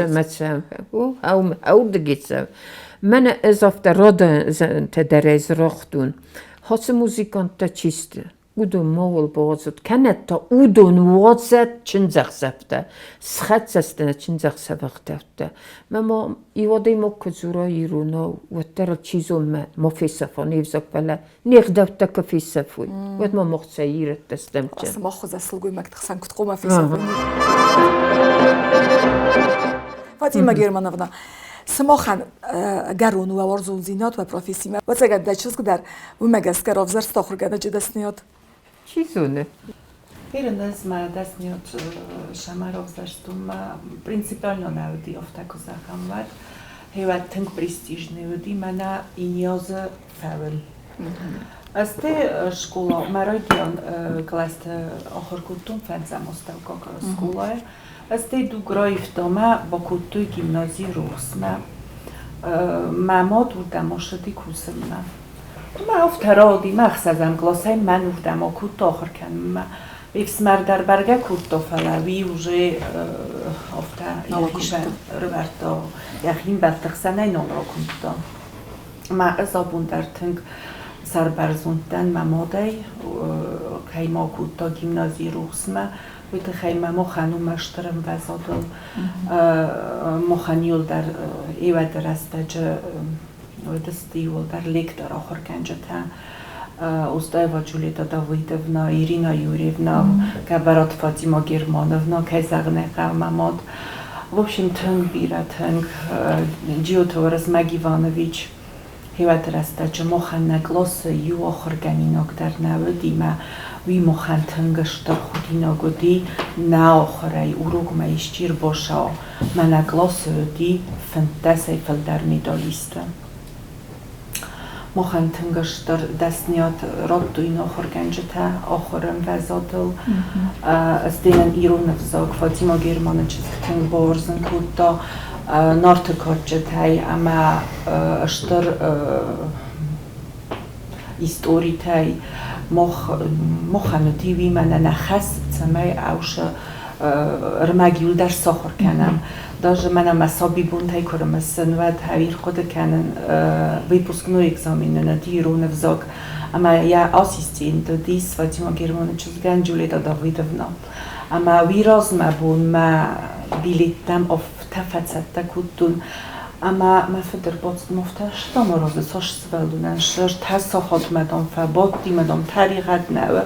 [SPEAKER 2] Ӕуырдыгӕй цӕ. Мӕнӕ ӕз афтӕ радӕнтӕ дӕр ӕз рагътон. Ацы музыканттӕ чи сты? Уыдон мауал бауадзут, кӕнӕ та уыдон уадзӕд чындзӕхсӕвтӕ, схӕццӕ сты нӕ чындзӕхсӕвы ӕгъдӕуттӕ. Мӕ ма иу адӕймаг куы дзура иронау, уӕддӕр ыл чи зоны ма фесӕфа не взаг, фӕлӕ не гъдӕуттӕ куы фесӕфой, уӕд ма мах цӕй ирӕттӕ стӕм.
[SPEAKER 1] Сымах хуызӕн сылгоймӕгты хсӕн куыд хъуамӕ фесӕфой? Фатима Германовна, сымахӕн ӕгӕрон уӕ уарзондзинад уӕ профессимӕ, ӕвӕццӕгӕн дӕ чызг дӕр уымӕ гӕсгӕ равзӕрста ахуыргӕнӕджы дӕсныйад.
[SPEAKER 2] Чи зоны?
[SPEAKER 3] Ирын ӕз мӕ дӕсныйад сӕмӕ равзӕрстон мӕ принципиально нӕ уыди афтӕ куы зӕгъӕм, уӕд. Гъеуӕд тынг престижный уыди мӕнӕ Иньозы фӕуын. Ӕз скъола мӕ райдиан кълӕсты ахуыр кодтон фӕндзӕм астӕуккаг скъолайы. Ӕз дуг раивта мӕ бакодтой гимнази Рухсмӕ. Мӕ мад уырдӕм ацыди кусынмӕ. Мӕ афтӕ рауди, мӕ ӕхсӕзӕм къласӕй мӕн уырдӕм акодта ахуыр кӕнынмӕ. Ме фсымӕр дӕр бӕргӕ кодта, фӕлӕ уый уже афтӕ йӕхи рывӕрдта, йӕхи мбӕлтты хсӕнӕй нал ракуымдта. Мӕ ӕз абон дӕр тынг сӕрбӕрзонд дӕн мӕ мадӕй, кӕй ма кодта гимназийы рухсмӕ, уый тыххӕй мӕ махӕн у мӕ стыр ӕмвӕзадыл. Махӕн иуылдӕр иуӕды рӕстӕджы уыдысты иуылдӕр лектор ахуыргӕнджытӕ. Устаева Джульетта Давыдовна, Ирина Юрьевна, Гӕбӕраты Фатима Германовна, кӕй зӕгъын ӕй хъӕуы, мӕ мад. В общем, тынг бирӕ, тынг. Джиоты Уырызмӕг Иванович хиуӕтты рӕстӕджы махӕн нӕ къласы иу ахуыргӕнинаг дӕр нӕ уыди мӕ уый махӕн тынг стыр худинаг уыди нӕ ахуырӕй урокмӕ исчи ӕрбацӕуа. Мӕнӕ къласы уыди фынддӕсӕй фылдӕр медалисты. Махӕн тынг стыр дӕсниад радтой нӕ ахуыргӕнджытӕ ахуыры ӕмвӕзадыл. Стӕй нын ирон ӕвзаг Фатима Германы чызг тынг бауарзын кодта. Нарты кадджытӕй ӕмӕ стыр историтӕй махӕн уыди уый мӕнӕ нӕ хӕс, цӕмӕй ӕвсы ӕрмӕг иуылдӕр сахуыр кӕнӕм. Даже мӕнӕ мӕ сабибонтӕй куы рымысын, уӕд ӕрхъуыды кӕнын выпускной экзамен нын уыди ирон ӕвзаг ӕмӕ йӕ ассистент уыдис Фатима Германы чызгӕн Джульетта Давыдовна. Ӕмӕ уый размӕ бон мӕ билеттӕм афтӕ фӕцӕттӕ кодтон, ӕмӕ мӕ фыд ӕрбацыд ӕмӕ афтӕ стӕм аразы, цас сывӕллонӕн ӕртӕ сахатмӕ, дам, фӕбадти мӕ, дам, тӕригъӕд нӕ у.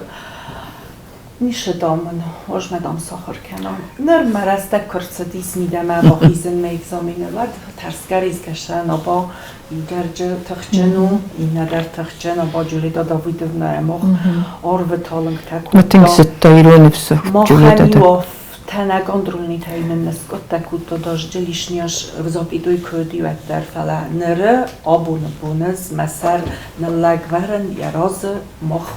[SPEAKER 3] Ницы, дам, мын, ӕз мӕ, дам, сахуыр кӕнон. Ныр мӕ рӕстӕг куы рцыдис мидӕмӕ бахизынмӕ экзамены, уӕд тӕрсгӕ-ризгӕ сӕн аба Игорджы тыхджын у, иннӕ дӕр тыхджын, аба Джулита Давыдовна мах арвы талынгтӕ кодта.
[SPEAKER 2] Тынг зыдта ирон ӕвзаг Джулита дӕр.
[SPEAKER 3] Тӕнӕгонд рулнитӕй нын ныскъуыдтӕ кодта дожджы лишняш запъидой куыд уӕддӕр, фӕлӕ ныры абоны боны мӕ сӕр ныллӕг вӕрын йӕ разы мах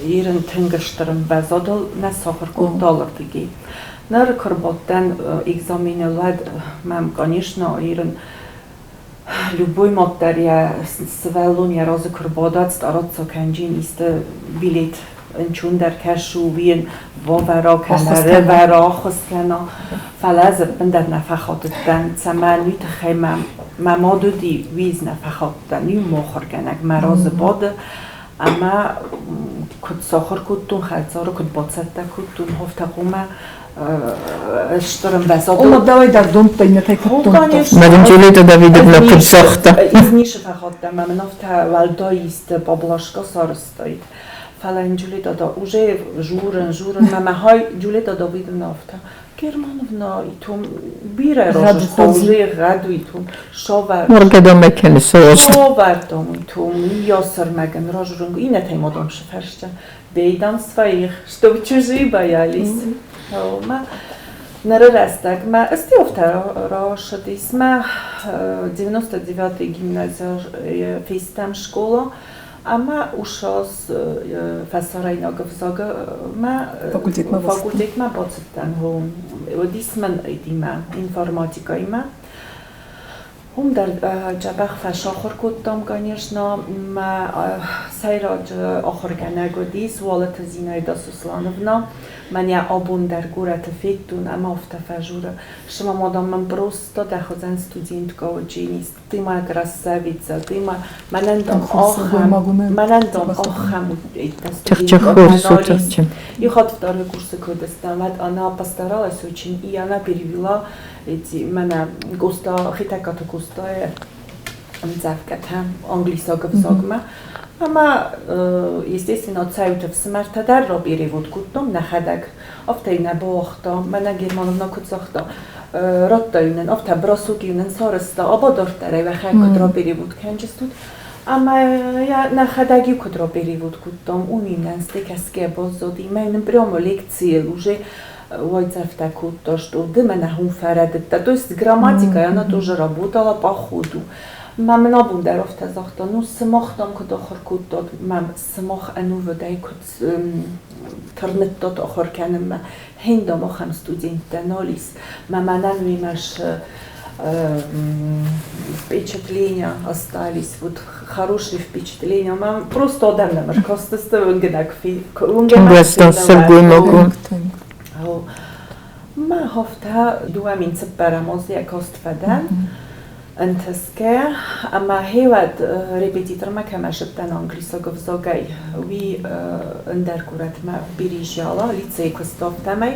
[SPEAKER 3] Ирын тынг стыр ӕмвӕзадыл нӕ сахуыр кодта алырдыгӕй. Ныр куы рбадтӕн экзамены, уӕд мӕм, конечно, Ирын любой мад дӕр йӕ сывӕллон йӕ разы куы рбадат, стараться кӕнджын исты билет ӕнчондӕр кӕсу, уый бавӕра кӕнӕ рывӕра, ӕххуыс кӕна. Фӕлӕ ӕз ӕппындӕр нӕ фӕхатыдтӕн, цӕмӕн уый тыххӕй мӕ мад уыди, уый ӕз нӕ фӕхатыдтӕн. Иу мохуыргӕнӕг мӕ разы бады ӕмӕ куыд сахуыр кодтон хӕдзары, куыд бацӕттӕ кодтон, афтӕ хъуамӕ стыр ӕмвӕзадыл.
[SPEAKER 1] Ома дӕуӕй дӕр домдта, иннӕтӕй куыд домдта?
[SPEAKER 2] Мадам Джульетта Давидовна куыд загъта?
[SPEAKER 3] Из нишы фӕхатта ӕмӕ мын афтӕ уӕлдай исты поблажка сарӕзтаид. Фӕлӕ йын Джульетта да уже журын, журын, мӕ хай Джульетта Давидовна афтӕ Германовна итум бирӕ разыдта уже гъӕду итум савӕр.
[SPEAKER 2] Моргӕдомӕ кӕны сост.
[SPEAKER 3] Савӕрдом итум йосырмӕгӕн разурын иннӕтӕй модом сыфӕрсты. Бей дам своих, чтоб чужие боялись. Мӕ ныры рӕстӕгмӕ ыстиофтӕ рашыдис мӕ 99-й гимназия фестӕм школа ӕмӕ ушас фӕсарӕйнаг ӕвзагмӕ факультетмӕ бацыдтӕн. Уыдис мын этимӕ информатикӕимӕ. Уым дӕр дзӕбӕх фӕсахуыр кодтам, конечно. Мӕ сӕйраджы ахуыргӕнӕг уыдис Уалыты Зинаида Суслановна. Мӕнӕ абон дӕр горӕты федтон ӕмӕ афтӕ фӕжуры. Сымам адӕм мын просто дӕ хуызӕн студенткӕ уыди, ты моя красавица, ты моя... Мӕнӕн дам ахӕм, мӕнӕн дам ахӕм
[SPEAKER 2] студенткӕ.
[SPEAKER 3] И хатт второй курсы куыдыстӕм, уӕд она постаралась очень, и она перевела эти мӕнӕ Къоста, Хетӕгкаты Къостайы ӕмдзӕвгӕтӕ англисаг ӕвзагмӕ. Ӕмӕ, естественно, цӕуты ӕфсымӕртӕ дӕр перевод кодтам нӕхӕдӕг. Афтӕ нӕ бауагъта, мӕнӕ Германовна куыд загъта, радта нын, афтӕ бросок-иу нын сарӕзта, абадарддӕр ӕй уӕхӕг куыд раперевод кӕнджыстут. Ӕмӕ нӕхӕдӕг-иу куыд раперевод кодтам, уым-иу нӕ кӕсгӕ баззади. Мӕ нын прямо лекцийыл уже уайдзӕфтӕ кодта, что ды мӕнӕ хум фӕрӕдыдтӕ. То есть с грамматикой она тоже работала по ходу. Мӕ мын абон дӕр афтӕ загъта, ну сымах дам куыд ахуыр кодтат, мӕм сымах ӕнувыдӕй куыд тырныдтат ахуыр кӕнынмӕ, хин дам ахӕм студенттӕ нал ис. Мӕ мӕнӕн уыимӕ впечатления остались, вот хорошие впечатления. Мӕм просто адӕм нӕм ӕркастысты уынгӕнӕг
[SPEAKER 2] Сылгоймаг
[SPEAKER 3] Мӕ афтӕ 2004 азы каст фӕдӕн ӕнтысгӕ ӕмӕ хеуӕд репетитормӕ кӕмӕ зыдтӕн англисаг ӕвзагӕй, уый ӕндӕр горӕтмӕ переезжала, лицейы куыста афтӕмӕй.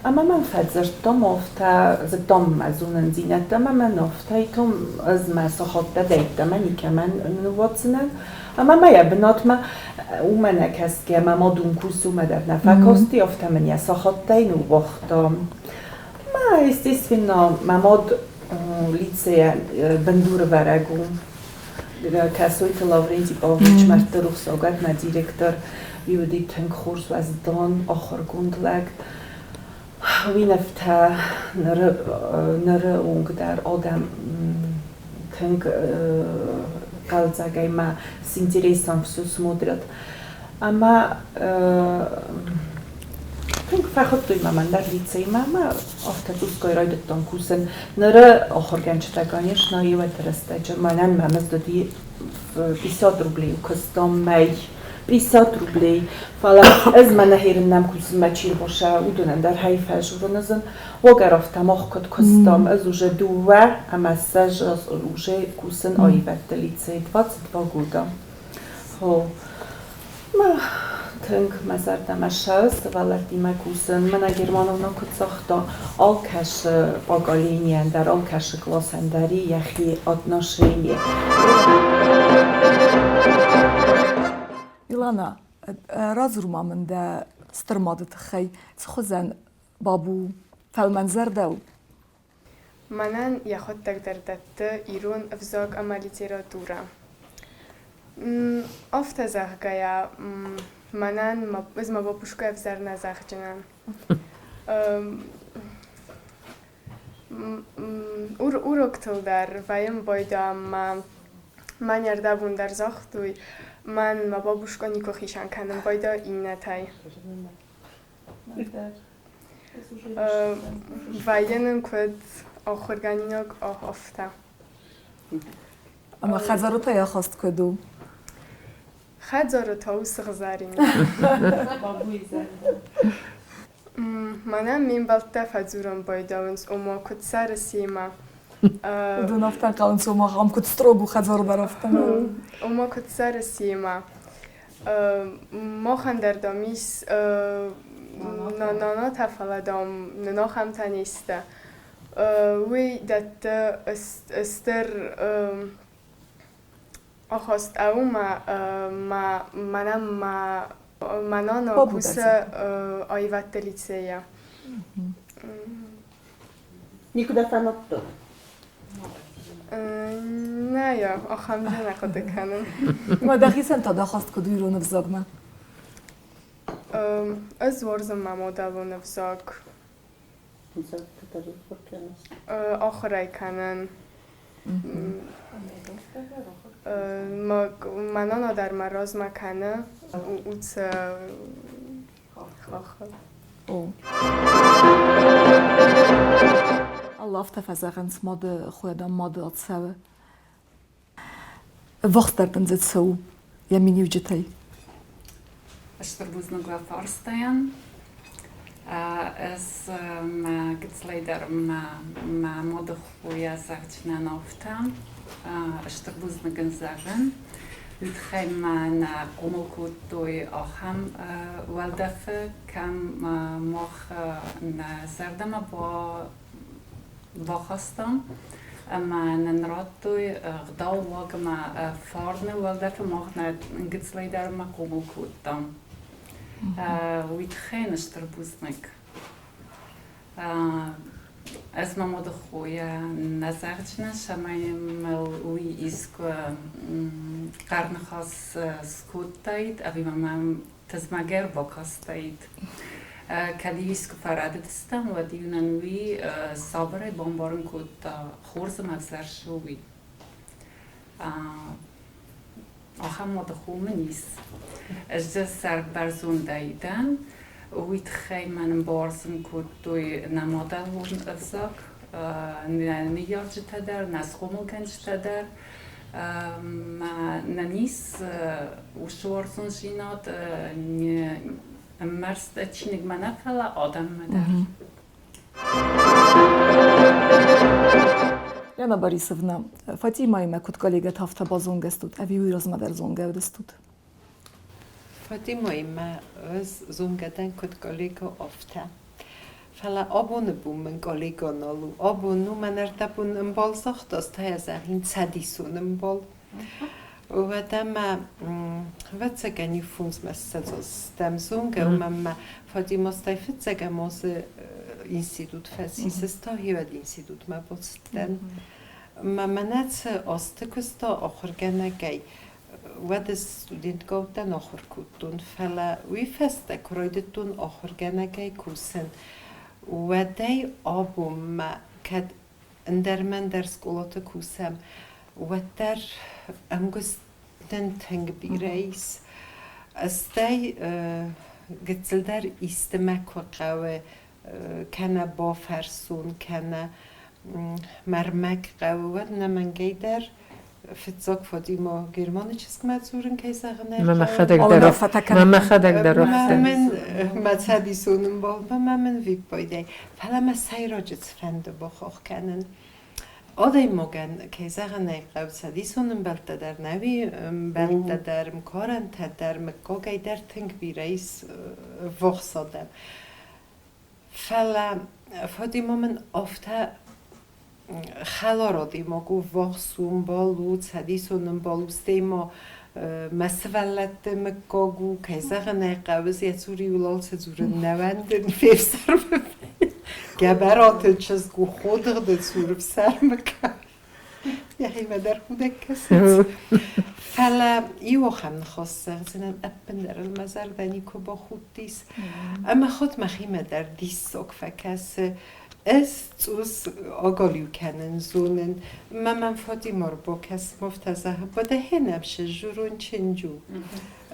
[SPEAKER 3] Ӕмӕ мӕм фӕдзырдта, афтӕ зыдтам мӕ зонындзинӕдтӕ ӕмӕ мӕн афтӕ итом ӕз мӕ сахаттӕ дӕйттӕмӕ никӕмӕн ныууадздзынӕн. Ӕмӕ мӕ йӕ бынатмӕ уымӕ нӕ кӕсгӕ, мӕ мад уым кусы, уымӕ дӕр нӕ фӕкасти, афтӕ мын йӕ сахаттӕй ныууагъта. Мӕ, естественно, мӕ мад лицейӕ бындурывӕрӕг у. Кӕсойты Лаврентий Павлович мӕрдты рухсагӕд мӕ директор, уый уыди тынг хорз уӕздан, ахуыргонд лӕг. Уый нывтӕ ныры онг дӕр адӕм тынг хъӕлдзӕгӕй мӕ с интересом все смотрят. Ӕмӕ тынг Фӕхуыдтой мӕ мӕн дӕр лицеймӕ ӕмӕ афтӕ цъусгай райдыдтон кусын. Ныры ахуыргӕнджытӕ, конечно, иуӕты рӕстӕджы мӕнӕн мӕ мызд уыди 50 рублей куыстон мӕй. 50 рублей. Фӕлӕ ӕз мӕнӕ херыннӕм кусынмӕ чи рбоса, уыдонӕн дӕр хай фӕзурын ызын. Уогӕр афтӕ мах куыд куыстам, ӕз уже дыууӕ ӕмӕ ссӕдз уже кусын аивӕдты лицейы 22 года. Хо, мӕ тынг мӕ зӕрдӕмӕ ссӕуы сывӕллӕттимӕ кусын. Мӕнӕ Германовна куыд загъта, алкӕцы поколенийӕн дӕр, алкӕцы классӕн дӕр и йӕхи отношение.
[SPEAKER 1] Илана, радзур ма мын дӕ стыр мады тыххӕй. Цы хуызӕн бабу фӕлмӕнзӕрдӕ у?
[SPEAKER 4] Мӕнӕн йӕхуыдтӕг дӕр дӕтты ирон ӕвзаг ӕмӕ литературӕ. Афтӕ зӕгъгӕйӕ, мӕнӕн ӕз мӕ бабушкӕ ӕвзӕр нӕ зӕгъджынӕн. Уроктыл дӕр вӕййӕм байдам ӕмӕ мӕн ӕрдӕбон дӕр загътой, мӕн мӕ бабушкӕ никуы хицӕн кӕнын байдайы иннӕтӕй. Вӕййы нын куыд ахуыргӕнинаг, афтӕ.
[SPEAKER 1] Ӕмӕ хӕдзары та йӕ ахаст куыд у?
[SPEAKER 4] Хӕдзары та у сыгъзӕрин. Мӕнӕн ме мбӕлттӕ фӕдзурын байдауынц, ома куыд цӕры семӕ.
[SPEAKER 1] Уыдон афтӕ ӕнхъӕлынц, ома ам куыд строг у хӕдзары дӕр афтӕ.
[SPEAKER 4] Ома куыд цӕры семӕ. Махӕн дӕр, дам, ис нанатӕ, фӕлӕ, дам, нын ахӕмтӕ не сты. Уый дӕтты стыр ахаст ӕмӕ мӕнӕн мӕ нана кусы аивӕдты лицейы.
[SPEAKER 3] Никуы дӕ фӕнадтон?
[SPEAKER 4] Нӕ, ахӕм дзы нӕ хъуыды кӕнын.
[SPEAKER 1] Ӕмӕ дӕхицӕн та дӕ ахаст куыд у ирон ӕвзагмӕ?
[SPEAKER 4] Ӕз уарзын мӕ мадӕлон ӕвзаг. Ахуыр ӕй кӕнын. Мӕ нана дӕр мӕ размӕ кӕны уыцы хаххы.
[SPEAKER 1] Алы афтӕ фӕзӕгъынц, мады хуӕдӕн мады ацӕуы. Ӕввахсдӕр дын дзы цы у йӕ миниуджытӕй?
[SPEAKER 5] Стыр бузныг уӕ фарстайӕн. Ӕз мӕ гыццылӕй дӕр мӕ мады хойӕ зӕгъджынӕн афтӕ. Стыр бузныг ын зӕгъын. Уый тыххӕй мӕ нӕ хъомыл кодтой ахӕм уӕлдӕфы, кӕм мах нӕ зӕрдӕмӕ бахастам ӕмӕ нын радтой ӕгъдау, уаг ӕмӕ фарны уӕлдӕфы мах нӕ гыццылӕй дӕр ма хъомыл кодтам. Уый тыххӕй нын стыр бузныг. Ӕз мӕ мады хойӕ нӕ зӕгъджынӕн, цӕмӕй мыл уый искуы хъӕр ныхас скодтаид ӕви ма мӕм тызмӕг ӕрбакастаид. Кӕд искуы фӕрӕдыдыстӕм, уӕд-иу нын уый сабырӕй бамбарын кодта, хорз ӕмӕ ӕвзӕр цы у, уый. Ахӕм мады хо мын ис. Ӕз дӕр сӕрбӕрзондӕй дӕн. Уый тыххӕй мӕн бауарзын кодтой нӕ мадӕлон ӕвзаг, нӕ ныййарджытӕ дӕр, нӕ схъомылгӕнджытӕ дӕр. Мӕнӕн ис уыцы уарзондзинад ӕммӕрст чиныгмӕ нӕ, фӕлӕ адӕммӕ дӕр.
[SPEAKER 1] Лена Борисовна, Фатимаимӕ куыд коллегӕтӕ афтӕ базонгӕ стут, ӕви уый размӕ дӕр зонгӕ уыдыстут?
[SPEAKER 3] Фатимаимӕ ӕз зонгӕ дӕн куыд коллегӕ, афтӕ. Фӕлӕ абоны бон мын коллегӕ нал у. Абон у мӕн ӕрдӕбон ӕмбал загъта, стӕй ӕз ӕхин цӕдисон ӕмбал. Уӕдӕ мӕ ӕвӕццӕгӕн иу фондзмӕ ссӕдз стӕм зонгӕ, уымӕн мӕ Фатима стӕй фыццӕгӕм азы институт фӕцис, ӕз та хиуӕд институтмӕ бацыдтӕн. Мӕ мӕнӕ цы азты куыста ахуыргӕнӕгӕй, уӕд ӕз студенткӕ уыдтӕн, ахуыр кодтон, фӕлӕ уый фӕстӕ куы райдыдтон ахуыргӕнӕгӕй кусын, уӕдӕй абонмӕ кӕд ӕндӕр-мӕндӕр скъолаты кусӕм, уӕддӕр ӕмгуыстӕн тынг бирӕ ис. Стӕй Гыццылдӕр исты мӕ куы хъӕуы, кӕнӕ бафӕрсон, кӕнӕ мӕ рмӕг хъӕуы, уӕд ӕнӕмӕнгӕй дӕр фыццаг Фатима Германы чызгмӕ дзурын, кӕй зӕгъын ӕй
[SPEAKER 2] Мӕ мӕхӕдӕг дӕр мӕ мӕхӕдӕг дӕр афтӕ.
[SPEAKER 3] Мӕ мӕ цӕдисон ӕмбал мӕ мын виппайдӕй. Фӕлӕ мӕ сӕйраджы цыфӕнды бахахх кӕнын. Адӕймагӕн, кӕй зӕгъын ӕй хъӕуы, цӕдисон ӕмбӕлттӕ дӕр нӕуи ӕмбӕлттӕ дӕр, мкарӕнтӕ дӕр, мыггагӕй дӕр тынг бирӕ ис ввахс адӕм. Фӕлӕ Фатима мын афтӕ хӕлар адӕймаг у, ввахс у, ӕмбал у, цӕдисон ӕмбал у, стӕй ма мӕ сывӕллӕтты мыггаг у, кӕй зӕгъын ӕй хъӕуы, йӕ цур-иу алцы дзурын нӕ уӕндын, фефсӕрмы Гӕбӕраты чызг у ходыгъды цур ӕфсӕрмы йӕхимӕ дӕр худӕг кӕсынц. Фӕлӕ иу ахӕм ныхас зӕгъдзынӕн, ӕппындӕр ыл мӕ зӕрдӕ никуы бахудтис. Ӕмӕ хатт мӕхимӕ дӕр диссаг фӕкӕсы. Ӕз цъус агалиу кӕнын зонын. Мӕ мӕм Фатима ӕрбакӕс, афтӕ зӕгъы, Бадӕхенӕмсе журон чынджу.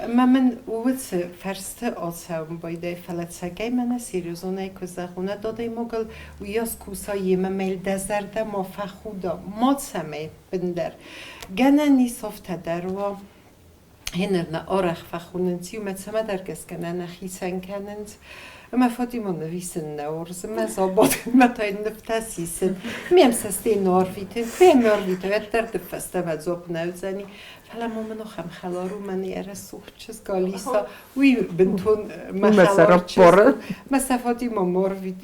[SPEAKER 3] Ӕмӕ мын уыцы фӕрсты ацӕуын байдайы, фӕлӕ цӕгӕй мӕнӕ серьезонӕй куы зӕгъон, ӕд адӕймагыл уыйас куса йемӕ мӕ йыл дӕ зӕрдӕ ма фӕхуда, ма цӕмӕй ӕппындӕр. Гӕнӕн ис афтӕ дӕр уа, гьеныр нӕ арӕх фӕхонынц иумӕ, цӕмӕдӕр гӕсгӕ нӕ нӕ хицӕн кӕнынц. Ӕмӕ Фатима нывисын нӕ уарзы, мӕ забадын, мӕ та йын нывтӕ сисын. Ме мсӕстӕй нарвитын, куы йӕм арвита, уӕддӕр дын фӕстӕмӕ дзуапп нӕ уыдзӕни. Фӕлӕ ма мын ахӕм хӕлар у, мӕн йӕ рӕсугъд чызг Алиса, уый бынтон мӕ хӕлар чызг. Мӕ сӕ Фатима ма арвит,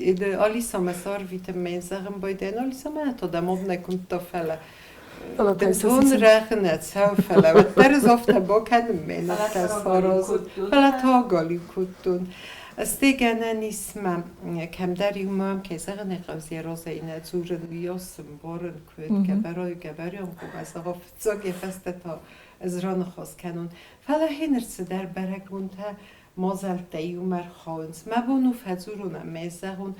[SPEAKER 3] Алиса мӕ цы арвитын, мӕ йын зӕгъын байдайын, Алиса мӕ та дӕм нӕ куымдта, фӕлӕ бынтон рӕгъы нӕ цӕуы, фӕлӕ уӕддӕр ӕз афтӕ бакӕнын, мӕ афтӕ саразын. Фӕлӕ та агалиу кодтон. Стӕй гӕнӕн ис мӕ кӕмдӕр иумӕ, кӕй зӕгъын ӕй хъӕуы, йӕ разӕй нӕ дзурын, уыйас ӕмбарын куыд, гӕбӕрой гӕбӕрион хъуамӕ зӕгъа фыццаг, йӕ фӕстӕ та ӕз раныхас кӕнон. Фӕлӕ гьеныр цыдӕр бӕрӕгбонтӕ, мадзӕлттӕ иумӕ рхауынц. Мӕ бон у фӕдзурон ӕмӕ зӕгъон,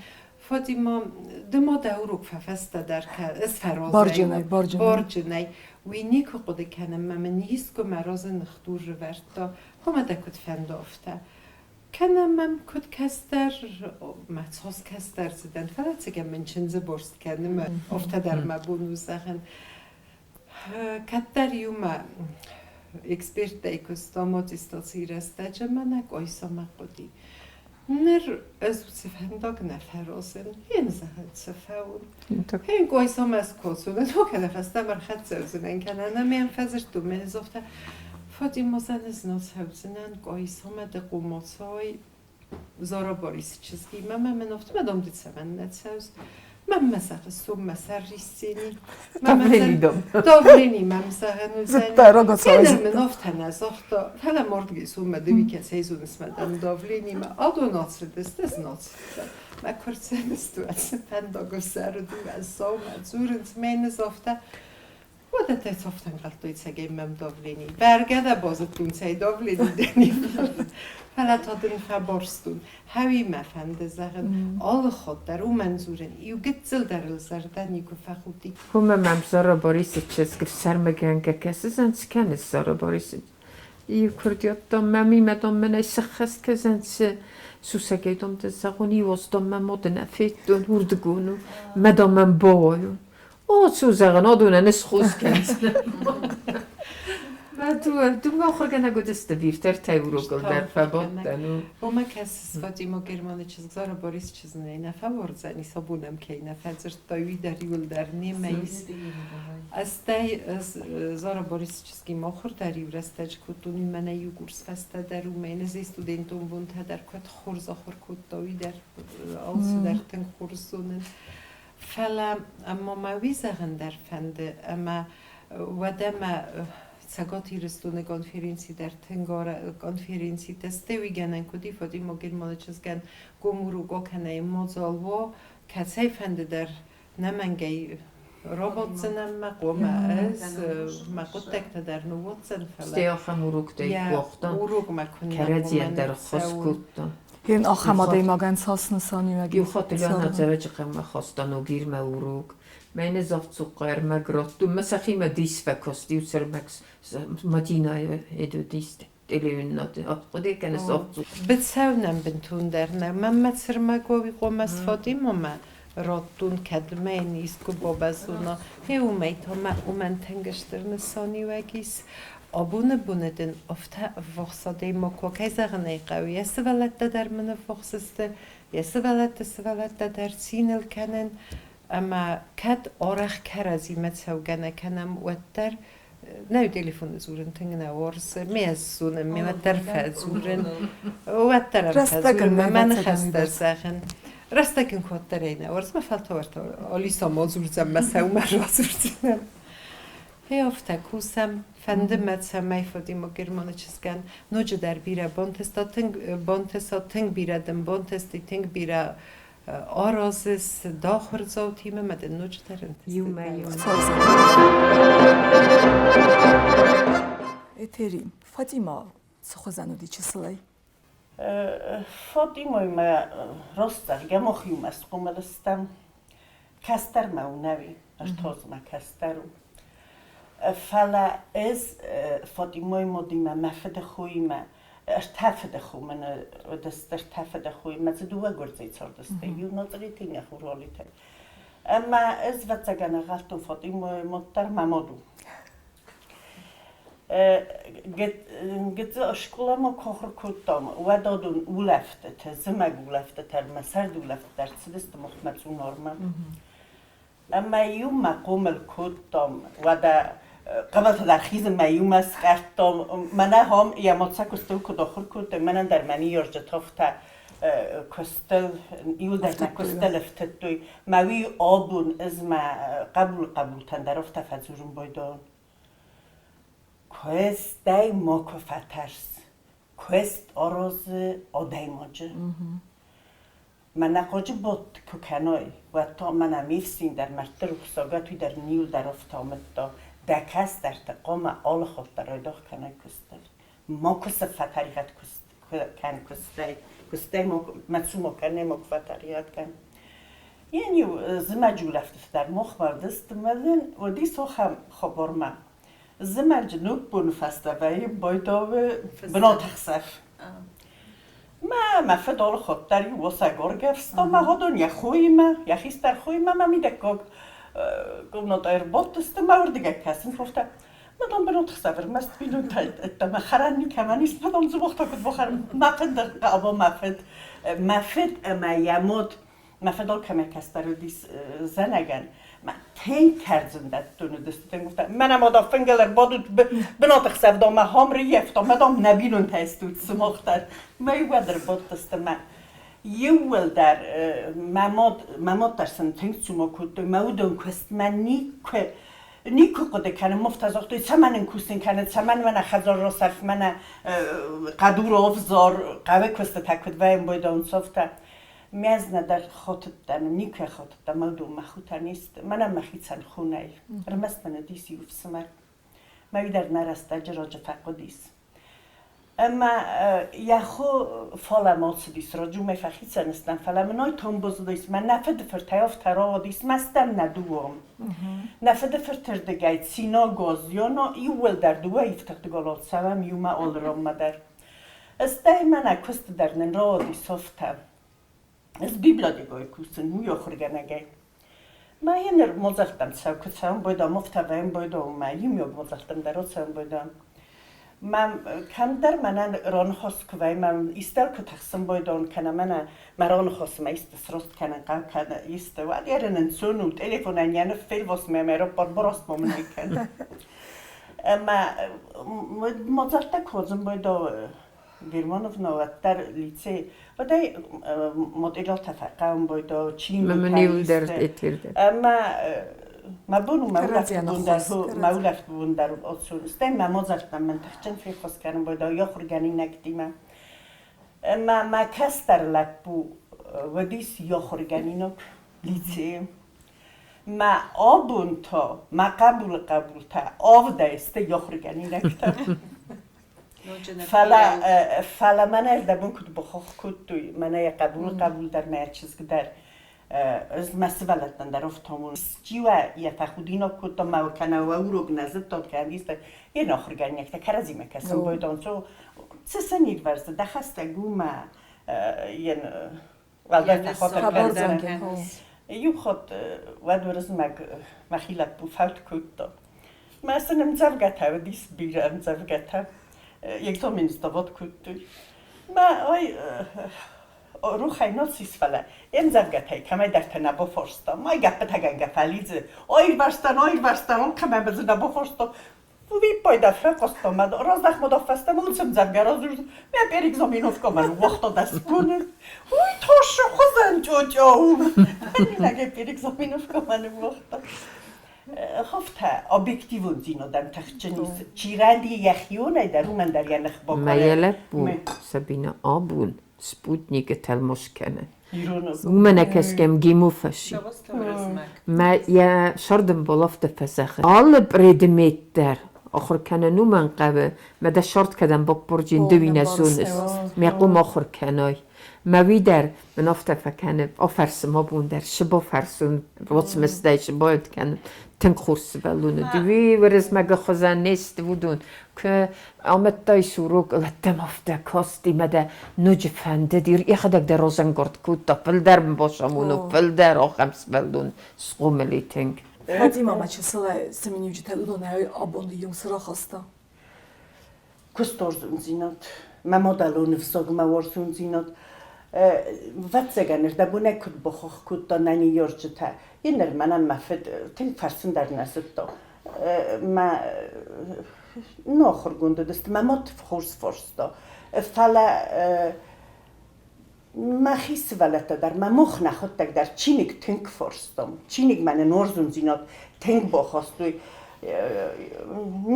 [SPEAKER 3] Фатима, ды ма дӕ урок фӕфӕстӕдӕр кӕ, ӕз фӕразӕй.
[SPEAKER 1] Барджынӕй, барджынӕй.
[SPEAKER 3] Барджынӕй. Уый никуы хъуыды кӕнын, мӕ мын искуы мӕ разы ныхдур рывӕрдта, хъуамӕ дӕ куыд фӕнда, афтӕ. Кӕнӕ мӕм куыд кӕстӕр, мӕ цас кӕстӕр цыдӕн, фӕлӕ цыгӕ мын чындзы борст кӕны, мӕ афтӕ дӕр мӕ бон у зӕгъын. Кӕддӕр иумӕ эксперттӕй куыстам аттестацийы рӕстӕджы ӕмӕ нӕ Къуайсамӕ хъуыди. Ныр ӕз уыцы фӕндаг нӕ фӕразын, хин зӕгъӕд цы фӕуын. Хин Къуайсамӕ скосун, ӕз кӕнӕ фӕстӕмӕ ӕрхӕццӕ уыдзынӕн, кӕнӕ нӕ ме фӕдзырдтон, ме загъта, Фатима ӕз нӕ цӕудзынӕн Къуайсамӕ дӕ къумацай Зара Борисы чызгимӕ мӕ мын афтӕ дам ды цӕмӕннӕ цӕуыс? Мӕнмӕ зӕгъы, цом мӕ сӕр риссени. Давлени мӕм зӕгъын уыдзӕни. Кенер мын афтӕ нӕ загъта, фӕлӕ мордги суммӕ ды кӕцӕй зоныс мӕ дам давленимӕ. Адон ацыдысты, ӕз нӕ ацыдтӕн. Мӕ куы рцӕдысты, уӕд цы фӕндагыл сӕрыд уӕззау мӕ дзурынц, мӕ йын афтӕ Уӕдӕ цӕфтӕнгъӕлдтой цӕгӕй мӕм давлени. Бӕргӕ дӕ базыдтон, цӕй давлени дӕни, фӕлӕ та дын фӕбарстон. Хӕуи мӕ фӕнды зӕгъын, алы хатт дӕр уымӕн дзурын, иу гыццыл дӕр ыл зӕрдӕ никуы фӕхудти.
[SPEAKER 2] Уымӕ мӕм Зара Борисы чызг ӕфсӕрмыгӕнгӕ кӕсы, цы кӕныс, Зара Борисы? Иу курдиат дам мӕм имӕ дам мӕнӕй сӕххӕст кӕсӕн цы сусӕгӕй дам дӕ зӕгъон, иу аз дам мӕ мады нӕ федтон, уырдыгон у, мӕ дам мӕм бауайон. О, цу зӕгъын, адонӕн ысхъус кӕндзынӕн. Дыууӕ ахуыргӕнӕг уыдысты, биртӕртӕй урокыл дӕр фӕбадтӕн.
[SPEAKER 3] Уымӕ кӕсыс, Фатима Германы чызг Зара Борис чызгӕй нӕ фӕуардзӕни, сабонӕм кӕй нӕ фӕдзырдта, уый дӕр иуылдӕр немӕ ис. Стӕй Зара Борис чызгимӕ ахуыр дӕр иу рӕстӕджы кодтон, уый мӕнӕ иу курс фӕстӕдӕр у, мӕнӕ зе студентон бонтӕ дӕр куыд хорз ахуыр кодта, уый дӕр алцыдӕр тынг хорз зонын. Фӕлӕ ма мӕ уый зӕгъын дӕр фӕнды, ӕмӕ уӕдӕ мӕ Цӕгат Ирыстоны конференци дӕр тынг конференцитӕ стӕй уый гӕнӕн куыд и, Фатима Германы чызгӕн гом урок акӕнай мадзал уа, кӕцӕй фӕнды дӕр нӕмӕнгӕй рабаддзынӕн мӕ хъуамӕ ӕз мӕ хъуыддӕгтӕ дӕр ныууадздзӕн, фӕлӕ
[SPEAKER 2] Стӕй ахӕм уроктӕй куы уагъта,
[SPEAKER 3] урокмӕ куыннӕ
[SPEAKER 2] кӕрӕдзийӕн дӕр ӕххуыс кодта.
[SPEAKER 1] Ген ахӕм адӕймагӕн цас нысаниуӕг
[SPEAKER 2] Иу хатт Илья Дзӕуӕджыхъӕумӕ хаста Ногирмӕ урок. Мӕнӕ завцухъхъа ӕрмӕг радтон, мӕ сӕхимӕ дис фӕкаст, иу цӕрмӕг Мадинӕйы эдудисты. Телеуынынады хъуыды кӕныс охцу.
[SPEAKER 3] Быцӕу нӕм бынтондӕр нӕ. Мӕнмӕ цырмӕгови хъомӕс Фатимомӕ раттун, кӕд мӕ ин искуы бабӕззона. Гъе уымӕй та мӕ уымӕн тынг стыр нысаниуӕг ис. Абоны боны дын афтӕ ӕввахс адӕймаг куы, кӕй зӕгъын ӕй хъӕуы, йӕ сывӕллӕттӕ дӕр мын ӕввахс сты, йӕ сывӕллӕтты сывӕллӕттӕ дӕр циныл кӕнын. Ӕмӕ кӕд арӕх кӕрӕдзимӕ цӕугӕ нӕ кӕнӕм, уӕддӕр нӕ телефоны дзурын тынг нӕ уарзы. Ме ӕз зонын, ме уӕддӕр фӕдзурын. Уӕддӕр ӕм фӕдзурын, мӕ ныхӕстӕ зӕгъын. Рӕстӕг ын коддӕр ӕй нӕ уарзы, мӕ фӕлтау Алиса ма дзурдзӕн, мӕ сӕумӕ радзурдзынӕн. Гъе афтӕ кусӕм, фӕнды мӕ, цӕмӕй Фатима Германы чызгӕн ноджыдӕр бирӕ бантыста, тынг бантыса, тынг бирӕ дын бантысти, тынг бирӕ аразыс дӕ ахуырдзаутимӕ мӕ дын ноджыдӕр
[SPEAKER 2] Иумӕ иумӕ.
[SPEAKER 1] Этери, Фатима цы хуызӕн уыди чысылӕй?
[SPEAKER 6] Фатимаимӕ растзӕгъгӕ мах иумӕ схъомыл стӕм. Кӕстӕр мӕ у нӕуи, ӕртозмӕ кӕстӕр у. Фӕлӕ ӕз Фатимайы мадимӕ мӕ фыды хоимӕ ӕртӕ фыды хо мын уыдысты, ӕртӕ фыды хоимӕ дзы дыууӕ гуырдзыйы цардысты, иу Ноцъритӕй, иннӕ Хурвалитӕй. Ӕмӕ ӕз ӕвӕццӕгӕн ӕгъгъӕлдтон Фатимайы мад дӕр мӕ мад у. Гыццыл скъоламӕ куы ахуыр кодтам, уӕд адон улӕфтытӕ, зымӕг улӕфтытӕ ӕмӕ сӕрд улӕфтытӕ ӕрцыдысты махмӕ Цъунармӕ. Ӕмӕ-иу мӕ хъомыл кодтам, уӕдӕ хъӕбатӕ дӕр хизынмӕ иумӕ скъӕрдтам. Мӕнӕ хом йӕ мад сӕ куыстыл куыд ахуыр кодтой, мӕнӕн дӕр мӕ ныййарджытӕ афтӕ куыстыл, иуылдӕр нӕ куыстыл ӕфтыдтой. Мӕ уый абон ӕз мӕ хъӕбулы хъӕбултӕн дӕр афтӕ фӕдзурын байдайон. Куыстӕй макуы фӕтӕрс. Куыст аразы адӕймаджы. Мӕнӕ хъоджы бадт куы кӕной, уӕд та мӕнӕ ме фсин дӕр мӕрдты рухсагӕт уый дӕр ниуыл дӕр афтӕ амыдта, дӕ кӕстӕрты хъуамӕ алы хатт дӕр айдагъ кӕнай куыстыл. Макуы цы фӕтӕригъӕд куыст кӕн куыстӕй, куыстӕй ма цу ма кӕнай, макуы фӕтӕригъӕд кӕн. Йен-иу зымӕджы улӕфтыты дӕр мах мардысты мӕлын, уыдис ахӕм хабармӕ. Зымӕджы ногбоны фӕстӕ вӕййы байдауы бынатӕхсӕв. Мӕ мӕ фыд алы хатт дӕр иу уасӕг ӕргӕвста мӕ уыдон йӕ хоимӕ, йӕ хистӕр хоимӕ мӕ мидӕггаг комнатӕйы ӕрбадтысты мӕ уырдыгӕй кӕсын афтӕ. Мадам бынатӕхсӕв ӕрмӕст бинонтӕ ӕддӕмӕ хӕрӕн никӕмӕн ис, мадам дзыбых та куыд бахӕрын, мӕ фыд абон мӕ фыд, мӕ фыд ӕмӕ йӕ мад мӕ фыдыл кӕмӕ кӕстӕр уыдис зӕнӕгӕн, мӕ тынг кӕрдзын дӕттон уыдысты, тынг уыдта. Мӕнӕ ма да фынгыл ӕрбадут бынатыхсӕв дам мӕ хам рыййӕфта, мӕ дам нӕ бинонтӕ стут сымах дӕр. Мӕ уӕд ӕрбадтысты мӕ иууылдӕр мӕ мад, мӕ мад дӕр сын тынг цума кодтой, мӕ уыдон куыстмӕ никуы никуы хъуыды кӕнын, муфтӕ загътой, цӕмӕн ын кусын кӕны, цӕмӕн мӕнӕ хӕдзар расӕрф, мӕнӕ хъӕдур ӕвзар, хъӕуы куыстытӕ куыд вӕййын бойдонцовтӕ. Ме ӕз нӕдӕр хотыдтӕн, никуы хотыдтӕн, мӕ уыдон мӕ хутӕ не сты. Мӕнӕн мӕхицӕн хо нӕй. Ӕрмӕст мын уыдис иу ӕфсымӕр. Мӕ уый дӕр нӕ рӕстӕджы раджы фӕхъуыдис. Ӕмӕ йӕ хо фалӕмӕ ацыдис, раджы уымӕй фӕхицӕн стӕм, фӕлӕ мын ай томбоздис, мӕ нӕ фыдыфыртӕй афтӕ рауадис, мӕ стӕм нӕ дыууӕм. Нӕ фыдыфыртырдыгӕй Цинагоз, Йоно иууылдӕр дыууӕ ифтыгъд гал цӕуӕм иумӕ алыронмӕ дӕр. Стӕй мӕнӕ куысты дӕр нын рауади софтӕ. Ӕз библиотекӕйы кусын, уый ахуыргӕнӕгӕй. Мӕ ныр мадзӕлттӕм цӕу, куы цӕуын байдам, афтӕ вӕййын байдам, мӕ иумиаг мадзӕлттӕм дӕр ацӕуын байдам. Мӕ кӕмдӕр мӕнӕн раныхас куы вӕййы, мӕ истӕл куы тыхсын байдам, кӕнӕ мӕнӕ мӕ раныхасмӕ исты сраст кӕнын хъӕуы, кӕнӕ исты, уӕд ерын ӕнцон у, телефонӕн йӕ ныффелвасмӕ ӕмӕ раппар, бараст ма мын ӕй кӕн. Ӕмӕ мадзӕлттӕ куы уадзын байдау Германовна уӕддӕр лицей, уӕдӕй материалтӕ фӕхъӕуын байдау, чингуытӕ исты. Ӕмӕ мӕ бон у мӕ улӕфт бон дӕр ацу. Стӕй мӕ мадзӕлттӕн мын тыхджын феххуыс кӕнын байдау йӕ ахуыргӕнинӕгтимӕ. Ӕмӕ мӕ кӕстӕр лӕппу уыдис йӕ ахуыргӕнинаг лицейы. Мӕ абон та мӕ хъӕбулы хъӕбултӕ авдӕй сты ахуыргӕнинӕгтӕ. Фӕлӕ, фӕлӕ мӕнӕ ӕрдӕбон куыд бахахх кодтой, мӕнӕ йӕ хъӕбулы хъӕбул дӕр, мӕ чызг дӕр. Ӕз мӕ сывӕллӕттӕн дӕр ӕфтауын. Чи уӕ йӕ фӕхудинаг кодта, мӕ кӕнӕ уӕ урок нӕ зыдтат, кӕнӕ йе нахуыргӕнинӕгтӕ кӕрӕдзимӕ кӕсын байдайынц. Цы сын ирвӕзы, дӕ хӕстӕг у мӕ йын уӕлдай фӕхатыр кӕндзӕн. Иу хатт уӕд Уырызмӕг мӕхи лӕппу фӕуд кодта. Мӕ сын ӕмдзӕвгӕтӕ уыдис бирӕ ӕмдзӕвгӕтӕ. Экзамен сдавод кодтой. Мӕ ай рухӕй нал сис, фӕлӕ йе мдзӕвгӕтӕй кӕмӕйдӕртӕ нӕ бафарста. Мӕ гӕппытӕгӕнгӕ фӕлидзы. Аирвӕзтӕн, аирвӕзтӕн, алкӕмӕн дзы нӕ бафарста. Виппайдӕ фехъуыстон, мӕ раздӕх ма фӕстӕмӕ уыцы ӕмдзӕвгӕ радзурд. Мӕ переэкзаменовкӕ мӕ ныууагъта дӕс боны. Уый тасы хуызӕн тьотьа у. Мӕнӕ переэкзаменовкӕ мӕ ныууагъта. Хуфтӕ объективондзинадӕн тыхджын ис. Чи рӕдийы йӕхионӕй дӕр, уымӕн дӕр йӕ ных бакӕны.
[SPEAKER 2] Мӕ лӕппу Сабина абон Спутникы тӕлмац кӕны. Уымӕ нӕ кӕсгӕ МГИМО фӕци. Мӕ йӕ сӕрдынбол афтӕ фӕзӕгъы. Алы предмет дӕр ахуыр кӕнын уымӕн хъӕуы, мӕ дӕ сӕрд кӕдӕм баппорджын, ды уый нӕ зоныс. Мӕ хъом ахуыр кӕнай. Мӕ уый дӕр мын афтӕ фӕкӕны, афӕрсы ма бон дӕр, цы бафӕрсон, уацмыстӕй цы баэд кӕнын. Тынг хорз сывӕллон уыди. Уый Уырызмӕгы хуызӕн не сты уыдон. Куы амыдтай урок, лӕттӕм афтӕ касти мӕ дӕ ноджы фӕндыд, йӕхӕдӕг дӕр разӕнгард кодта, фылдӕр мын бацамоно, фылдӕр ахӕм сывӕллон схъомыл и тынг.
[SPEAKER 1] Фатимӕ ма чысылӕй цы миниуджытӕ уыдонӕй абоны иу цы рахаста?
[SPEAKER 6] Куыстуарзондзинад, мӕ мадӕлон ӕвзагмӕ уарзондзинад. Ӕвӕццӕгӕн, ӕрдӕбонӕй куыд бахахх кодта нӕ ныййарджытӕ, йе ныр мӕнӕн мӕ фыд тынг фӕрсын дӕр нӕ зыдта. Мӕ ахуыргонд уыдысты, мӕ мад хорз фарста. Фӕлӕ мӕхи сывӕллӕттӕ дӕр, мӕ мох нӕхуыдтӕг дӕр чиныг тынг фарстам. Чиныг мӕнӕн уарзондзинад тынг бахастой.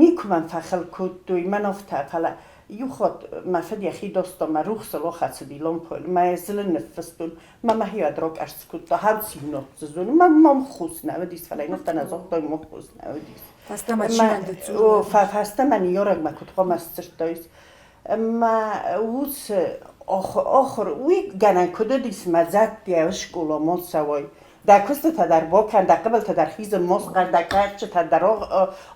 [SPEAKER 6] Никуы мӕм фӕхыл кодтой, мӕн афтӕ, фӕлӕ иу хатт мӕ фыд йӕхи даста, мӕ рухсыл ахӕцыди лампӕйыл, мӕ зылын ныффыстон, мӕ мӕхи ӕдраг ӕрскодта, хӕрдзинад дзы зоны, мӕ мӕм хос нӕ уыдис, фӕлӕ йын афтӕ нӕ загътой, мах хос нӕ уыдис.
[SPEAKER 1] Фӕстӕмӕ чи рандыдта?
[SPEAKER 6] Фӕстӕмӕ ныййарӕгмӕ куыд хъуамӕ сдзырдтаис? Мӕ уыцы ахуыр уый гӕнӕн куыд уыдис, мӕ дзӕттӕ скъоламӕ цӕуой. Дӕ куыстытӕ дӕр бакӕн, дӕ хъыбылтӕ дӕр хизын ма схъӕр, дӕ кӕрчытӕ дӕр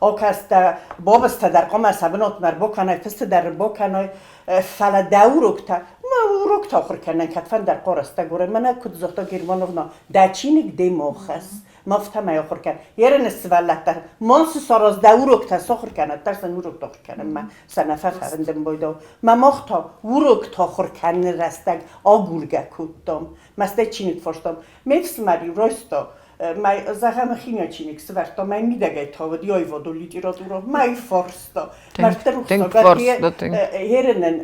[SPEAKER 6] акӕс, дӕ бабызтӕ дӕр хъуамӕ сӕ бынатмӕ ӕрбакӕнай, фысты дӕр ӕрбакӕнай. Фӕлӕ дӕ уроктӕ, мӕ уроктӕ ахуыр кӕнӕн кӕдфӕндӕр хъӕрӕстӕг уыры. Мӕнӕ куыд загъта Германовна, дӕ чиныг де ма хӕсс. Ма афтӕмӕй ахуыр кӕн. Ерыны сывӕллӕттӕ ма цы сараз, дӕ уроктӕ сахуыр кӕнӕд, дӕр сын уроктӕ ахуыр кӕнынмӕ сӕ нӕ фӕфӕрындын байдау. Мӕ мах та уроктӕ ахуыр кӕныны рӕстӕг агургӕ кодтам. Мӕстӕй чиныг фарстам. Ме фсымӕр-иу райста, мӕ зӕгъӕм, химийӕ чиныг сывӕрдта, мӕ мидӕгӕй та уыд аивадон литературӕ, мӕ фарста. Мӕрдты рухсаг ерынӕн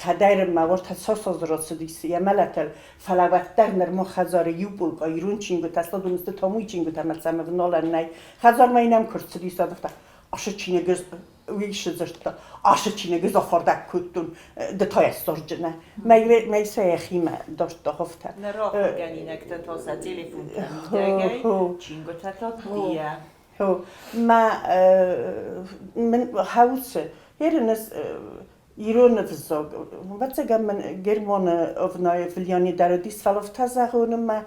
[SPEAKER 6] кӕдӕйрынмӕ уӕртӕ цас азы рацыдис йӕ мӕлӕтыл, фӕлӕ уӕддӕр нырма хӕдзары иу полкъа ирон чингуытӕ, сладонысты Тамуйы чингуытӕ мӕ цӕм ӕвналӕн нӕй. Хӕдзармӕ йын ӕм куы рцыдис, афтӕ ацы чиныг уый сдзырдта, ацы чиныг ӕз афардӕг кодтон, ды та йӕ ссардзынӕ. Мӕ сӕ йӕхимӕ дардта афтӕ.
[SPEAKER 3] Ныр ахуыргӕнинӕгтӕ та сӕ телефонтӕ мидӕгӕй, чингуытӕ та дийӕ.
[SPEAKER 6] Мӕ мын хауцы ерыныз ирон ӕвзаг. Ӕвӕццӕгӕн мын Германы ӕвнайы влияние дӕр уыдис, фӕлӕ афтӕ зӕгъон,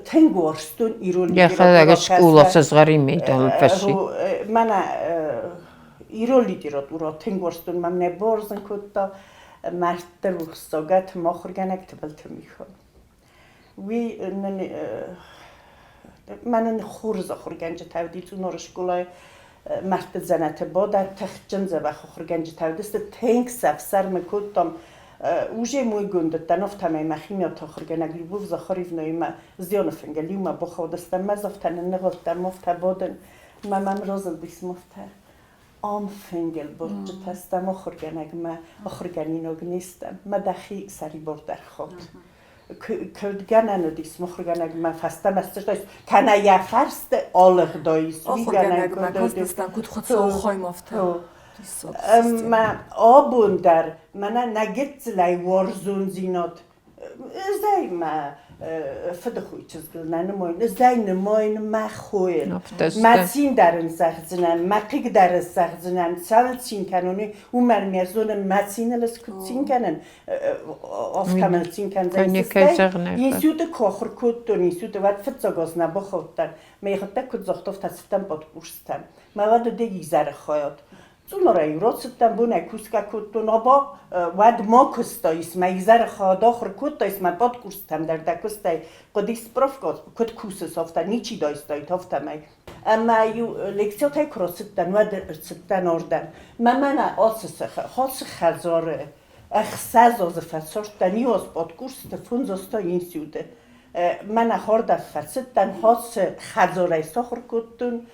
[SPEAKER 6] тынг уарзтон ирон
[SPEAKER 2] Йӕхӕдӕг скъола сызгъӕрин медаль фӕци.
[SPEAKER 6] Мӕнӕ ирон литературӕ тынг уарзтон, мӕ нӕ бауарзын кодта мӕрдты рухссагӕ ахуыргӕнӕг Тыбылты Михал. Уый нын мӕнӕн хорз ахуыргӕнджытӕ уыди Цъунары скъолайы мӕрдты дзӕнӕты бадӕг тыхджын дзӕбӕх ахуыргӕнджытӕ уыдысты, тынг сӕ ӕфсӕрмы кодтам. Уже мойгонд уыдтӕн, афтӕмӕй мӕхимӕ ахуыргӕнӕг Любовь Захарьевнаимӕ зианы фынгыл иумӕ бахаудыстӕм, мӕ афтӕ нынныгъуылдтӕн, афтӕ бадын, мӕ мӕм разылдис афтӕ. Ам фынгыл бадджытӕ стӕм ахуыргӕнӕгмӕ, ахуыргӕнинаг не стӕм, мӕ дӕхи сӕрибардӕр хат. Куыд гӕнӕн уыдис мыхуыргӕнӕгмӕ фӕстӕмӕ сдзырдтаис, кӕнӕ йӕ фӕрсты алыгъдаис, уый гӕнӕн
[SPEAKER 1] куыд уыдис. Куыд хуыцауы хаймӕ афтӕ.
[SPEAKER 6] Ӕмӕ абон дӕр мӕнӕ нӕ гыццылӕй уарзондзинад ӕз ӕй мӕ Фыдыхойы чызгыл нӕ нымайын, ӕз ӕй нымайын мӕ хойыл. Мӕ цин дӕр ын зӕгъдзынӕн, мӕ хъыг дӕр ын зӕгъдзынӕн, цӕуыл цин кӕнон, уый, уымӕн ме зонын, мӕ циныл ӕз куыд цин кӕнын, афтӕ мыл цин кӕндзӕн. Институты куы ахуыр кодтон, институты, уӕд фыццаг аз нӕ бахаудтӕн. Мӕ йӕхӕдӕг куыд загъта, афтӕ цыдтӕн подкурстӕм. Мӕ уӕд уыди изӕры хайад. Цъунарӕй рацыдтӕн, бонӕй кусгӕ кодтон, аба уӕд ма куыстаис, мӕ изӕры хъӕд ахуыр кодтаис, мӕ подкурстӕм дӕр дӕ куыстӕй хъуыди справка, куыд кусыс, афтӕ ничи дайстаид, афтӕмӕй. Ӕмӕ-иу лекциятӕй куы рацыдтӕн, уӕд ӕрцыдтӕн ардӕм. Мӕ мӕнӕ ацы сыхы, ацы хӕдзары ӕхсӕз азы фӕцардтӕн, иу аз подкурсты, фондз аз та институты. Мӕнӕ хӕрдӕг фӕцыдтӕн, ацы хӕдзарӕй сахуыр кодтон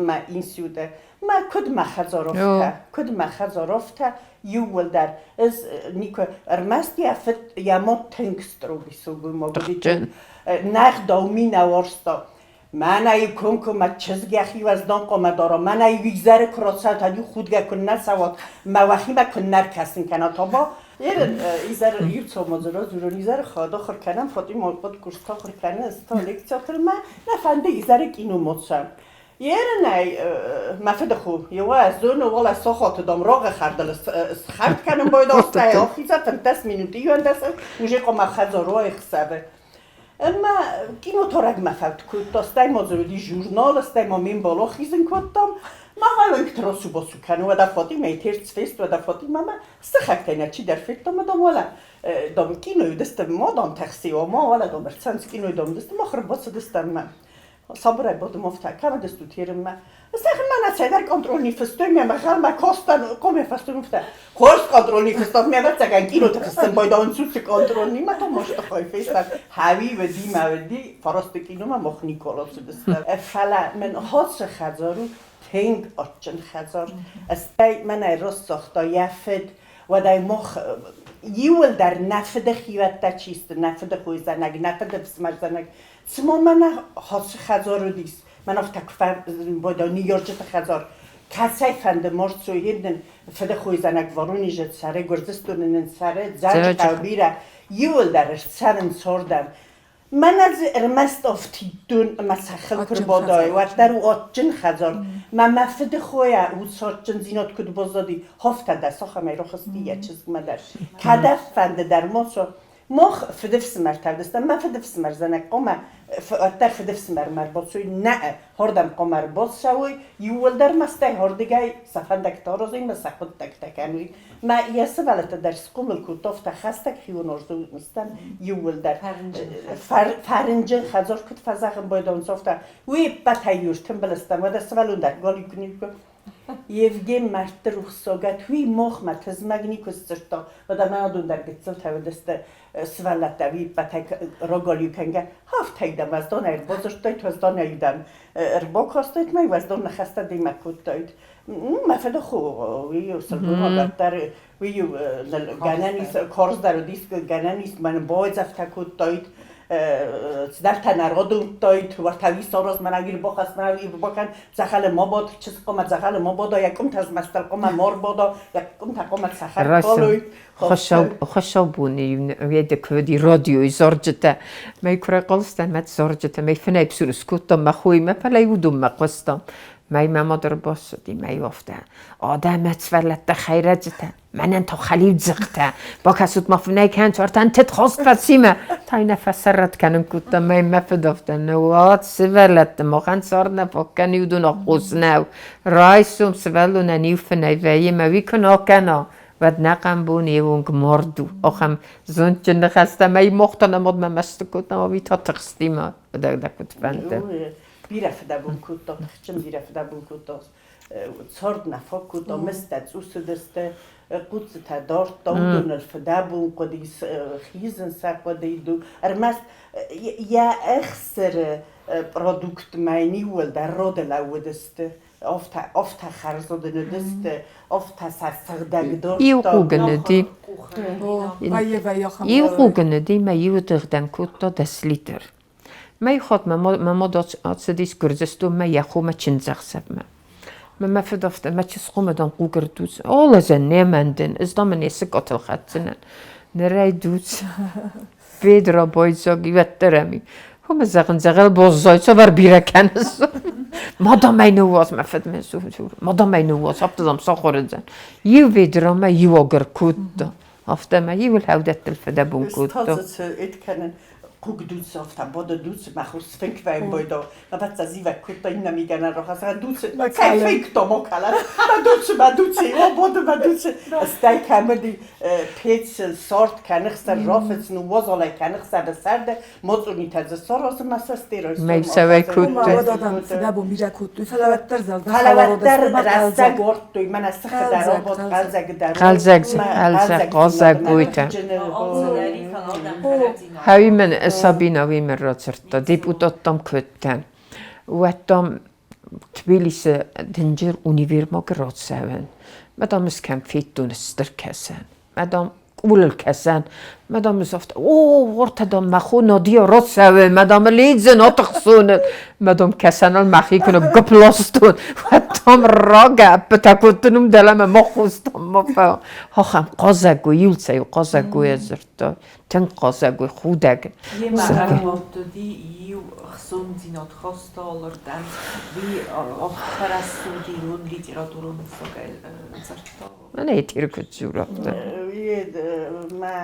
[SPEAKER 6] мӕ институты. Мӕ куыд мӕ хӕдзаровтӕ, куыд мӕ хӕдзаровтӕ иууылдӕр. Ӕз никуы, ӕрмӕст йӕ фыд, йӕ мад тынг строгий сылгоймаг уыди. Нӕ гъдау ми нӕ уарзта. Мӕнӕ-иу комкоммӕ чызг йӕхи уӕздан хъуамӕ дара, мӕнӕ-иу изӕры куы рацӕуат, иу худгӕ куыннӕ цӕуат, мӕ уӕхимӕ куыннӕ ӕркӕсын кӕнат, оба Ерын изӕры иу цомадзы радзурон изӕры хӕдахуыр кӕнӕм, Фатима подкурст ахуыр кӕны, ӕз та лекциятыл мӕ нӕ фӕнды изӕры кино моцӕм. Ерынӕй мӕ фыдыхо, еуӕ зоны, уалӕ сахаты дам рагъы хӕрдыл схӕрд кӕнын байдастӕй ахиза 15 минуты иуӕндӕс, уже хъуамӕ хӕдзаруайы хсӕвы. Ӕмӕ киноторӕгмӕ фӕуд кодта, стӕй ма дзы уыди журнал, стӕй ма ме мбал ахизын кодтам. Махӕй рацу-бацу кӕны, уӕдӕ Фатимӕ терц фест, уӕдӕ Фатимӕ мӕ сыхӕгтӕй нӕ чидӕр федтам, дам, уӕлӕ, дам, кинойы уыдыстӕм, ма, дам, такси, ма, уӕлӕ, дам, ӕрцӕуынц кинойы, дам, уыдыстӕм, мах ӕрбацыдыстӕм мӕ сабырӕй бадым афтӕ, кӕм уыдыстут ерынмӕ? Зӕгъын, мӕнӕ цӕйдӕр контрольный фыстой, ме мгъӕлмӕ кастӕн, къоме фӕстон афтӕ. Хорз контрольный фыстат, ме ӕвӕццӕгӕн киноты фыссын байдауын цуцы контрольный, мӕ та масты хай фестад. Хӕуи уыди, мӕ уыди, фарасты киномӕ мах Никола цыдыстӕм. Фӕлӕ мын ацы хӕдзар у тынг адджын хӕдзар. Стӕй мӕнӕй раст загъта йӕ фыд, уӕд ӕй мах иууылдӕр нӕ фыды хиуӕттӕ чи сты, нӕ фыды хойзӕнӕг, нӕ фыды фсымӕрзӕнӕг, цыма мӕнӕ ацы хӕдзар уыдис, мӕн афтӕ куы фӕбада ныййарджыты хӕдзар, кӕцӕй фӕнды ма рцой, нын фыды хойзӕнӕг Воронежы цӕры, Гуырдзыстоны нын цӕры, Дзӕуджыхъӕуы бирӕ, иууылдӕр ӕрцӕрынц ардӕм. Мӕнӕ дзы ӕрмӕст афтиддон ӕмӕ цӕххыл куы рбадай, уӕддӕр у адджын хӕдзар. Мӕ мӕ фыды хойӕ удсадджындзинад куыд баззади, афтӕ дӕ сахамӕй рахызти йӕ чызгмӕ дӕр. Кӕдӕфӕнды дӕр ма цу, Мах фыдыфсымӕртӕ уыдыстӕм, мӕ фыдыфсымӕр зӕнӕг хъуамӕ уӕддӕр фыдыфсымӕрмӕ ӕрбацӕуой, нӕ, хордӕм хъуамӕ ӕрбацӕуой, иууылдӕр мастӕй хордыгӕй сӕ фӕндӕгтӕ аразой ӕмӕ сӕ хъуыддӕгтӕ кӕной. Мӕ йӕ сывӕллӕттӕ дӕр схъомыл кодта, афтӕ хӕстӕг хион уарзон иууылдӕр. Фӕрнджын хӕдзар куыд фӕзӕгъын байдауынц, афтӕ уый ӕппӕтӕй иу стымбыл стӕм, уӕдӕ сывӕллон дӕр галиу куы никуы Евген мӕрдты рухссогӕт уый мохмӕ тызмӕг никуы сдзырдта, уӕдӕ мӕ адон дӕр гыццылтӕ уыдысты сывӕллӕттӕ уый ӕппӕтӕй рогалиу кӕнгӕ. Афтӕ дӕм уӕзданӕй ӕрбадзырдтайт, уӕзданӕй дӕм ӕрбакастайт мӕ уӕздан ныхӕстӕ демӕ кодтаид. Мӕ фыды хо, уый сылгоймаг уӕддӕр уый гӕнӕн ис, карздӕр уыдис, гӕнӕн ис, мӕн бауайдзӕфтӕ кодтаид, цыдӕртӕ нӕ радымдтаид, уӕртӕ уый сараз, мӕнӕ уый ӕрбахӕсс, мӕнӕ уый ӕрбакӕн, дзӕгъӕлы ма бад, чызг хъуамӕ дзӕгъӕлы ма бада, йӕ къуымтӕ змӕстыл хъуамӕ ма рбада, йӕ къуымтӕ хъуамӕ цӕхӕр калой.
[SPEAKER 2] Хуыцаубоны уеды куы уыди радиойы зарджытӕ, мӕ куы райхъал стӕм, мӕ зарджытӕ, мӕ фынӕй псур скодтам мӕ хоимӕ, фӕлӕ уыдонмӕ хъуыстам. Мӕ мӕ мад ӕрбацыди, мӕ афтӕ, адӕм ӕцвӕллӕттӕ хӕйрӕджытӕ, мӕнӕн та хӕлиудзыхтӕ, бакӕсут ма фынӕй кӕнут, артӕн тыд хост фӕцимӕ. Та нӕ фӕсӕррӕтт кӕнын кодта, мӕ мӕ фыд афтӕ, ныууадз сывӕллӕтты, махӕн цард нӕ фаг кӕны, уыдон аххос нӕу. Райсом сывӕллонӕн иу фынӕй вӕййы мӕ уый куы нӕ кӕна, уӕд нӕ хъӕмбон йе онг мард у. Ахӕм зондджын ныхӕстӕ мӕ мохтӕ нӕ мадмӕ мӕсты кодта, ӕви та тыхсти ма, дӕ куыд фӕнды.
[SPEAKER 6] Бирӕ фыдӕбон кодта, тыхджын бирӕ фыдӕбон кодта цард нӕ фаг кодта, мыстӕ цъус уыдысты, хъуццытӕ дардта, уыдоныл фыдӕбон хъуыдис, хизын сӕ хъуыди. Ӕрмӕст йӕ ӕхсыры продуктмӕ йын иууылдӕр роды лӕууыдысты. Афтӕ, афтӕ хӕрзуд ын уыдысты, афтӕ сӕ сыгъдӕг дардта.
[SPEAKER 2] Иу хъуг ын уыди. Иу хъуг ын уыди мӕ иу дыгъдӕн кодта 10 литр. Мӕ хатт мӕ мад ацыдис Гуырдзыстонмӕ йӕ хомӕ чындзӕхсӕвмӕ. Мӕ мӕ фыд афтӕ, мӕ чызгхъомӕ дам хъуг ӕрдуц. Олазӕн не мӕндын, ӕз дам ын йӕ сыкъатыл хӕцдзынӕн. Ныр ӕй дуц. Ведра байдзаг ивӕддӕрӕми. Хомӕ зӕгъын дзӕгъӕл боззай, цавӕр бирӕ кӕныс? Мадам ӕй ныууадз, мӕ фыд мын дзуры, мадам ӕй ныууадз, афтӕ дам сахуырыдзӕн. Иу ведрамӕ иу агыр кодта. Афтӕ мӕ иуыл хӕудӕттыл фыдӕбон кодта.
[SPEAKER 6] Хъуг дуцы, афтӕ бода дуцы, мӕ хус фенквӕйм бойдо. Ма зивӕг кодта иннӕ мигӕнӕн рахӕсса дуцы. Цӕй фенкто мокалат. Ма дуцы, ма дуцы, о бода ма дуцы. Стӕй кӕмӕди пец сорт кӕныхсӕр рафыц ныууазалӕй кӕныхсӕр сӕрды моцъунитӕ дзы саразы ма сӕ стерой.
[SPEAKER 2] Мӕ сӕвӕй кодтой.
[SPEAKER 1] Фыдӕбон бирӕ кодтой, фӕлӕ уӕддӕр зӕрдӕ
[SPEAKER 6] Фӕлӕ уӕддӕр рӕстӕг ордтой, мӕнӕ сыхы дӕр обод хъӕлдзӕг дӕр.
[SPEAKER 2] Хъӕлдзӕг, хъӕлдзӕг, хъӕлдзӕг уйтӕ. Хауи мын Сабина уый мын радзырдта, депутаттӕм кодтӕн. Уӕд дам Тбилисы дынджыр универмаг рацӕуӕн. Мӕ дам ыз кӕм федтон стыр кӕсӕн. Мӕ дам къулыл кӕсӕн. Мӕ дам ыз афтӕ, о, уартӕ дам мӕ хо Надия рацӕуы, мӕ дам лидзын атыхсоны. Мӕ дам кӕсӕныл мӕхи куы ныггуыпп ластон, уӕд дам рагӕппытӕ кодтон уым дӕлӕмӕ ма хъустам ма фӕ. Ахӕм хъазӕгой, иуцӕй хъазӕгойӕ дзырдта. Тынг хъазӕгой, худӕг.
[SPEAKER 3] Йемӕ ӕрмӕлдтыди иу хцондзинад хаста алырдӕм, уый ӕххӕрӕсуд ирон литературон ӕвзагӕй дзырдта.
[SPEAKER 2] Мӕнӕ этир куыд дзуры афтӕ.
[SPEAKER 6] Мӕ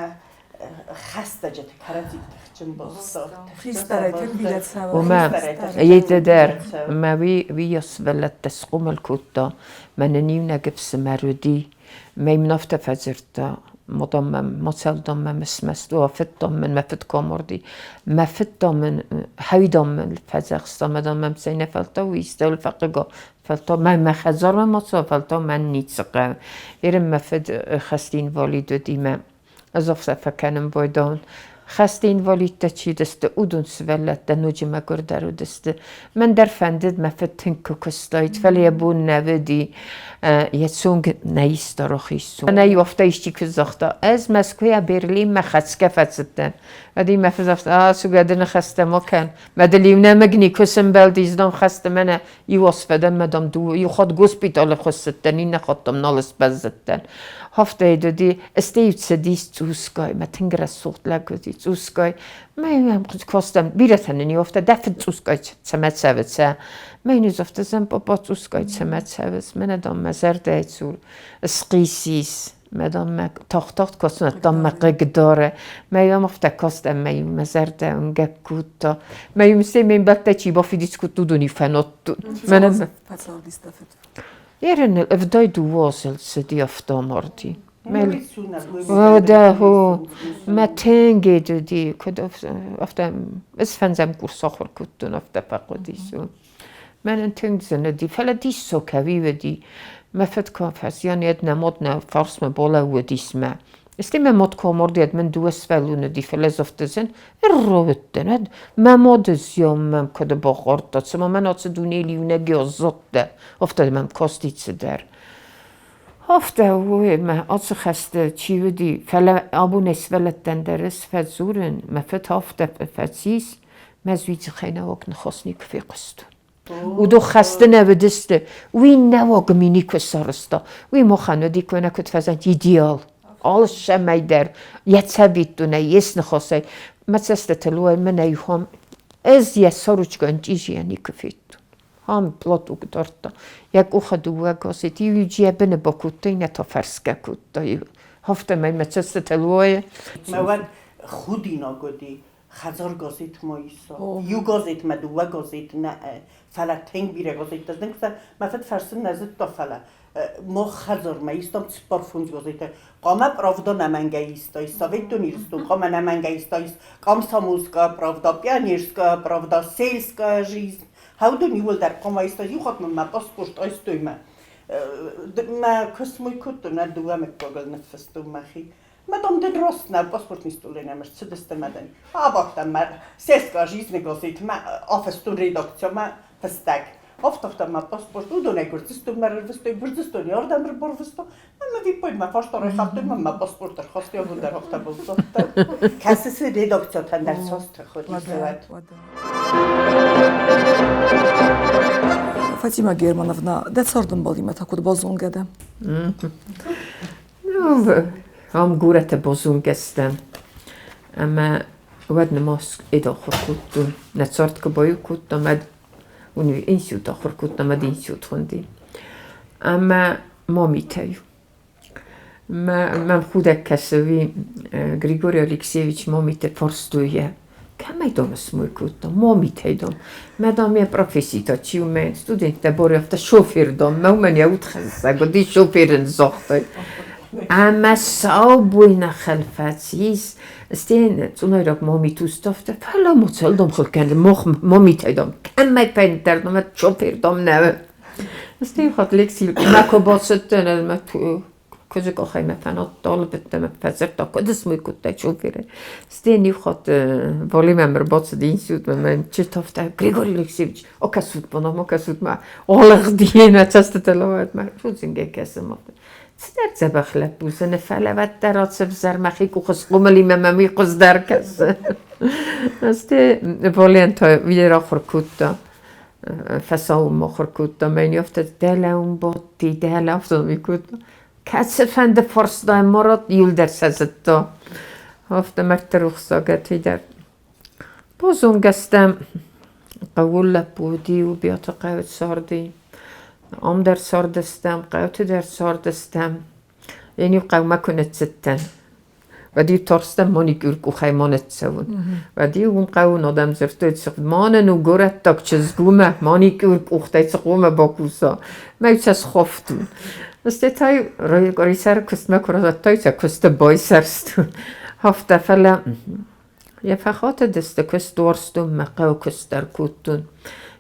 [SPEAKER 6] хӕстӕджыты кӕрӕдзи тыхджын бохсо.
[SPEAKER 1] Хистӕрӕй тынг бирӕ цӕуы.
[SPEAKER 2] Уымӕ едӕ дӕр мӕ уый уый сывӕллӕттӕ схъомыл кодта. Мӕнӕн иунӕг ӕфсымӕр уыди. Мӕ мын афтӕ фӕдзырдта, мадам мӕм, мацӕлдам мӕм смӕсты, федтам мын, мӕ фыд куы амарди. Мӕ фыд та мын, хӕйдам мын фӕдзӕхста, мадам мӕм цӕй нӕ фӕлтау истӕуыл фӕхъыга, фӕлтау мӕ мӕ хӕдзармӕ ма цӕуа, фӕлтау мӕн ницы хъӕуы. Ерын мӕ фыд хӕсты инвалид уыди мӕ ӕз афтӕ фӕкӕнын байдайон. Хӕсты инвалидтӕ чи уыдысты, уыдон сывӕллӕттӕ ноджы мӕгуырдӕр уыдысты. Мӕн дӕр фӕндыд, мӕ фыд тынг куы куыстаид, фӕлӕ йӕ бон нӕ уыди, йӕ цонг нӕ иста рахиз цонг. Мӕнӕ иу афтӕ исчи куы загъта, ӕз Мӕскуыйӕ Берлинмӕ хӕцгӕ фӕцыдтӕн. Уӕд мӕ фыд афтӕ, а, цу гӕды ныхӕстӕ ма кӕн. Мӕ дыл иу нӕмыг никуы сӕмбӕлдис, дам, хӕсты мӕнӕ иу аз фӕдӕн, мӕ, дам, иу хатт госпиталы хуыссыдтӕн, иннӕ хатт, дам, нал сбӕззыдтӕн. Афтӕ уыди, стӕй цыдис цъусгай, мӕ тынг рӕсугъд лӕг уыди цъусгай. Мӕ йӕм кастӕн, бирӕтӕ нын иу афтӕ, дӕ фыд цъусгай цӕмӕ цӕвы, цӕ. Мӕ йын ӕз афтӕ зӕгъын, папа цъусгай цӕмӕ цӕвыс, мӕнӕ, дам, мӕ зӕрдӕйы цур схъис ис. Мӕ, дам, мӕ тагъд-тагъд кӕсын, дам, мӕ хъыгдары. Мӕ йӕм афтӕ кастӕн, мӕ иу мӕ зӕрдӕ уынгӕг кодта. Мӕ иу мсе ме мбӕлттӕ чи бафидиц кодта, уыдон иу фӕнадтой. Мӕнӕн
[SPEAKER 1] Фӕцардис дӕ фыд.
[SPEAKER 2] Ерын 72 азыл цыди, афтӕ амарди. Уӕдӕ хо, мӕ тынг уыди, куыд афтӕ ӕз фӕндзӕм курс ахуыр кодтон, афтӕ фӕхъуыдис. Мӕнӕн тынг зын уыди, фӕлӕ диссаг кӕуи уыди. Мӕ фыд куы фӕзиан, йӕд нӕ мад нӕ фарсмӕ балӕууыдис мӕ. Стӕй мӕ мад куы амарди, уӕд мын дыууӕ сывӕллоны уыди, фӕлӕ ӕз афтӕ зын ӕрроуыдтӕн. Уӕд мӕ мады зиан мӕм куыд бахъардта, цыма мӕн ацы дунейыл иунӕг аззадтӕ, афтӕ мӕм касти цыдӕр. Афтӕ у, мӕ ацы хӕсты чи уыди, фӕлӕ абон ӕй сывӕллӕттӕн дӕр ӕз фӕдзурын, мӕ фыд афтӕ фӕцис, мӕ ӕз уый дзыхӕй нӕуӕг ныхас никуы фехъуыстон. Уыдон хӕсты нӕ уыдысты, уый нӕуӕг ми никуы сарӕзта. Уый махӕн уыди кӕнӕ куыд фӕзӕнт идеал. Алы цӕмӕй дӕр йӕ цӕвиттонӕй, йе сныхасӕй. Мӕ цӕстытыл уай мӕнӕ иу ӕз йӕ сорочкӕйӕн чъизийӕ никуы федтон. Ам платок дардта. Йӕ къухы дыууӕ газет, иу йӕ быны бакодта, иннӕ та фӕрсгӕ кодта. Афтӕмӕй мӕ цӕстытыл уайы.
[SPEAKER 6] Мӕ уӕд худинаг уыди, хӕдзар газет ма иса. Иу газет мӕ дыууӕ газет нӕ, фӕлӕ тынг бирӕ газеттӕ знӕгтӕ. Мӕ фыд фӕрсын нӕ зыдта, фӕлӕ мах хӕдзармӕ истам цыппар-фондз газеты. Хъуамӕ Правда нӕмӕнгӕй истаис, Советон Ирыстон хъуамӕ нӕмӕнгӕй истаис, Комсомольская правда, Пионерская правда, Сельская жизнь. Хӕудон иууылдӕр хъуамӕ истаис. Иу хатт мын мӕ паспорт айстой мӕ мӕ куыст-мой кодтон, нӕ дыууӕ мыггагыл ныффыстон мӕхи. Мадам дын рост нӕ паспортный столе нӕм ӕрцыдысты мӕ дын абадтӕн мӕ сельская жизнь газетмӕ афыстон редакциямӕ фыстӕг. Афтӕ мӕ паспорт уыдонӕй Гуырдзыстонмӕ ӕрвыстой, Гуырдзыстоны ардӕм ӕрбарвыстой. Ӕмӕ виппойд мӕ фарста райхӕлдтой, мӕ мӕ паспорт ӕрхастой, абон дӕр афтӕ баззадтӕн. Кӕцы цы редакциятӕн дӕр цас тых уыди, уӕд.
[SPEAKER 1] Фатима Германовна, дӕ цардӕмбалимӕ та куыд базонгӕ дӕ?
[SPEAKER 2] Ам горӕты базонгӕ стӕм. Ӕмӕ Уӕд нӕма ахуыр кодтон, нӕ цард куы баиу кодтам, уӕд институт ахуыр кодтам, уӕд институт хуынди. Ӕмӕ мамитӕй. Мӕм худӕг кӕсы, уый Григорий Алексеевич мамитӕ фарстой, кӕмӕй дам смой кодта, мамитӕй дам. Мӕ дам йӕ професси та чи у, мӕ студенттӕ барӕфта шофер дам, мӕ уымӕн йӕ удхӕссӕг уыди, шофер ын загътой. Ӕмӕ сау буйна хӕл фӕцис, стен цъунайраг мамит уставта, фӕлӕ ма цӕлдом хыл кӕны, мах мамитӕй дам, кӕмӕй фӕнддӕр дам, шофер дам нӕ. Стен хатт лекцийыл мӕ куы бацыдтӕн, ӕмӕ куыдзы къухӕй мӕ фӕнадта, алывыдтӕ мӕ фӕдзырдта, куыд смой кодтай шоферы. Стен иу хатт Валимӕ ӕрбацыд институтмӕ, мӕ читавта, Григорий Алексеевич, акӕсут ма нӕм, акӕсут ма, алыгъди мӕ цӕстытыл ауад, мӕ рудзынгӕй кӕсы ма. Цыдӕр дзӕбӕх лӕппу дзы фӕлӕ уӕддӕр ацӕвзӕр мӕхи къухы схъомыл и мӕ мӕм уый хуыздӕр кӕсы. Стӕй Вален та уый ахуыр кодта, фӕсаумӕ ахуыр кодта, мӕ йын афтӕ дӕлӕ уым бадти, дӕлӕ афтӕ ми кодта. Кӕцыфӕнды фарстайы Марат иуылдӕр сӕ зыдта. Афтӕ мӕрдты рухсагӕтӕй дӕр. Базонгӕ стӕм, хъӕуы лӕппу уыди, Убиаты хъӕуы царди. Ам дӕр цардыстӕм, хъӕуты дӕр цардыстӕм. Ӕниу хъӕумӕ куы ныццыдтӕн, уӕд-иу тарстӕн маникюр къухӕй ма ныццӕуын. Уӕд-иу уым хъӕуы адӕм дзырдтой, мӕнӕн у горӕттаг чызг, уымӕ маникюр къухтӕй цы хъуамӕ бакуса. Мӕ сӕ схофтон. Стӕй та къуырисӕры куыстмӕ куы радтой, сӕ куысты байсӕрстон. Афтӕ, фӕлӕ Йӕ фӕхатыдысты, куыст уарзтон, мӕ хъӕуы куыст дӕр кодтон.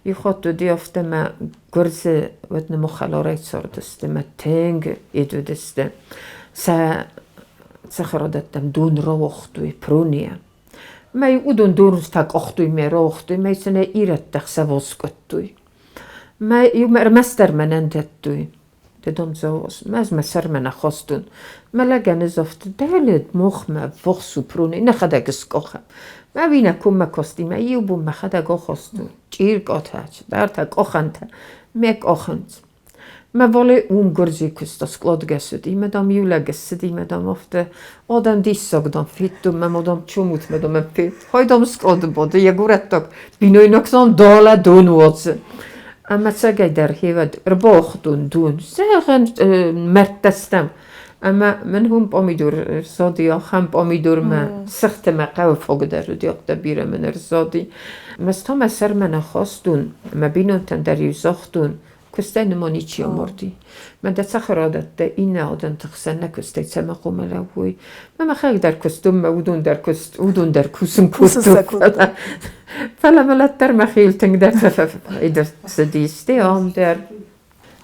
[SPEAKER 2] Иу хатт уыди афтӕ, мӕ гуырдзы уӕд нымы хӕларӕй цардысты, мӕ тынг ид уыдысты. Сӕ цӕхӕрадӕттӕм дон рауагътой пронийӕ. Мӕ уыдон дон фӕкъахтой, мӕ рауагътой, мӕ сын ӕй ирӕттӕ хсӕв аскъуыдтой. Мӕ иумӕ ӕрмӕстдӕр мӕнӕн дӕттой. Дедом зӕгъыс, ӕз мӕ сӕрмӕ нӕ хастон. Мӕ лӕгӕн ӕз афтӕ дӕле мохмӕ ввахс у прони, нӕхӕдӕг скъахӕм. Мӕ уинӕ коммӕ касти, мӕ иу бон мӕхӕдӕг ахастон. Чъиркъатӕ, цыдӕртӕ, къахӕнтӕ. Мӕ къахынц. Мӕ вале уым гуырдзыйы куыста, скъладгӕс уыди, мӕ дам иу лӕг ссыди, мӕ дам афтӕ адӕм диссаг дам федтон, мӕ ма дам чомут, мӕ дам фед. Хай дам скълады бады, йӕ горӕттаг бинойнаг дам далӕ дон уадзы. Ӕмӕ цӕгӕйдӕр хевӕд ӕрбауагътон дон, зӕгъӕн, мӕрдтӕ стӕм. Ӕмӕ мын уым пъамидор ӕрзади, ахӕм пъамидор мӕ цыхты мӕ хъӕуы фагдӕр уыди, афтӕ бирӕ мын ӕрзади. Ӕз та мӕ сӕрмӕ нӕ хастон, мӕ бинонтӕн дӕр-иу загътон, куыстӕй нӕма ничи амарди. Мӕ дӕ цӕхӕрадӕттӕ иннӕ адӕмты хсӕн нӕ куыстӕй цӕмӕ хъуамӕ лӕууой. Мӕ мӕхӕдӕг дӕр куыстон, мӕ уыдон дӕр куыст, уыдон дӕр кусын кодтой. Фӕлӕ мӕлӕт дӕр мӕхиуыл тынгдӕр цыдис, стӕй ам дӕр.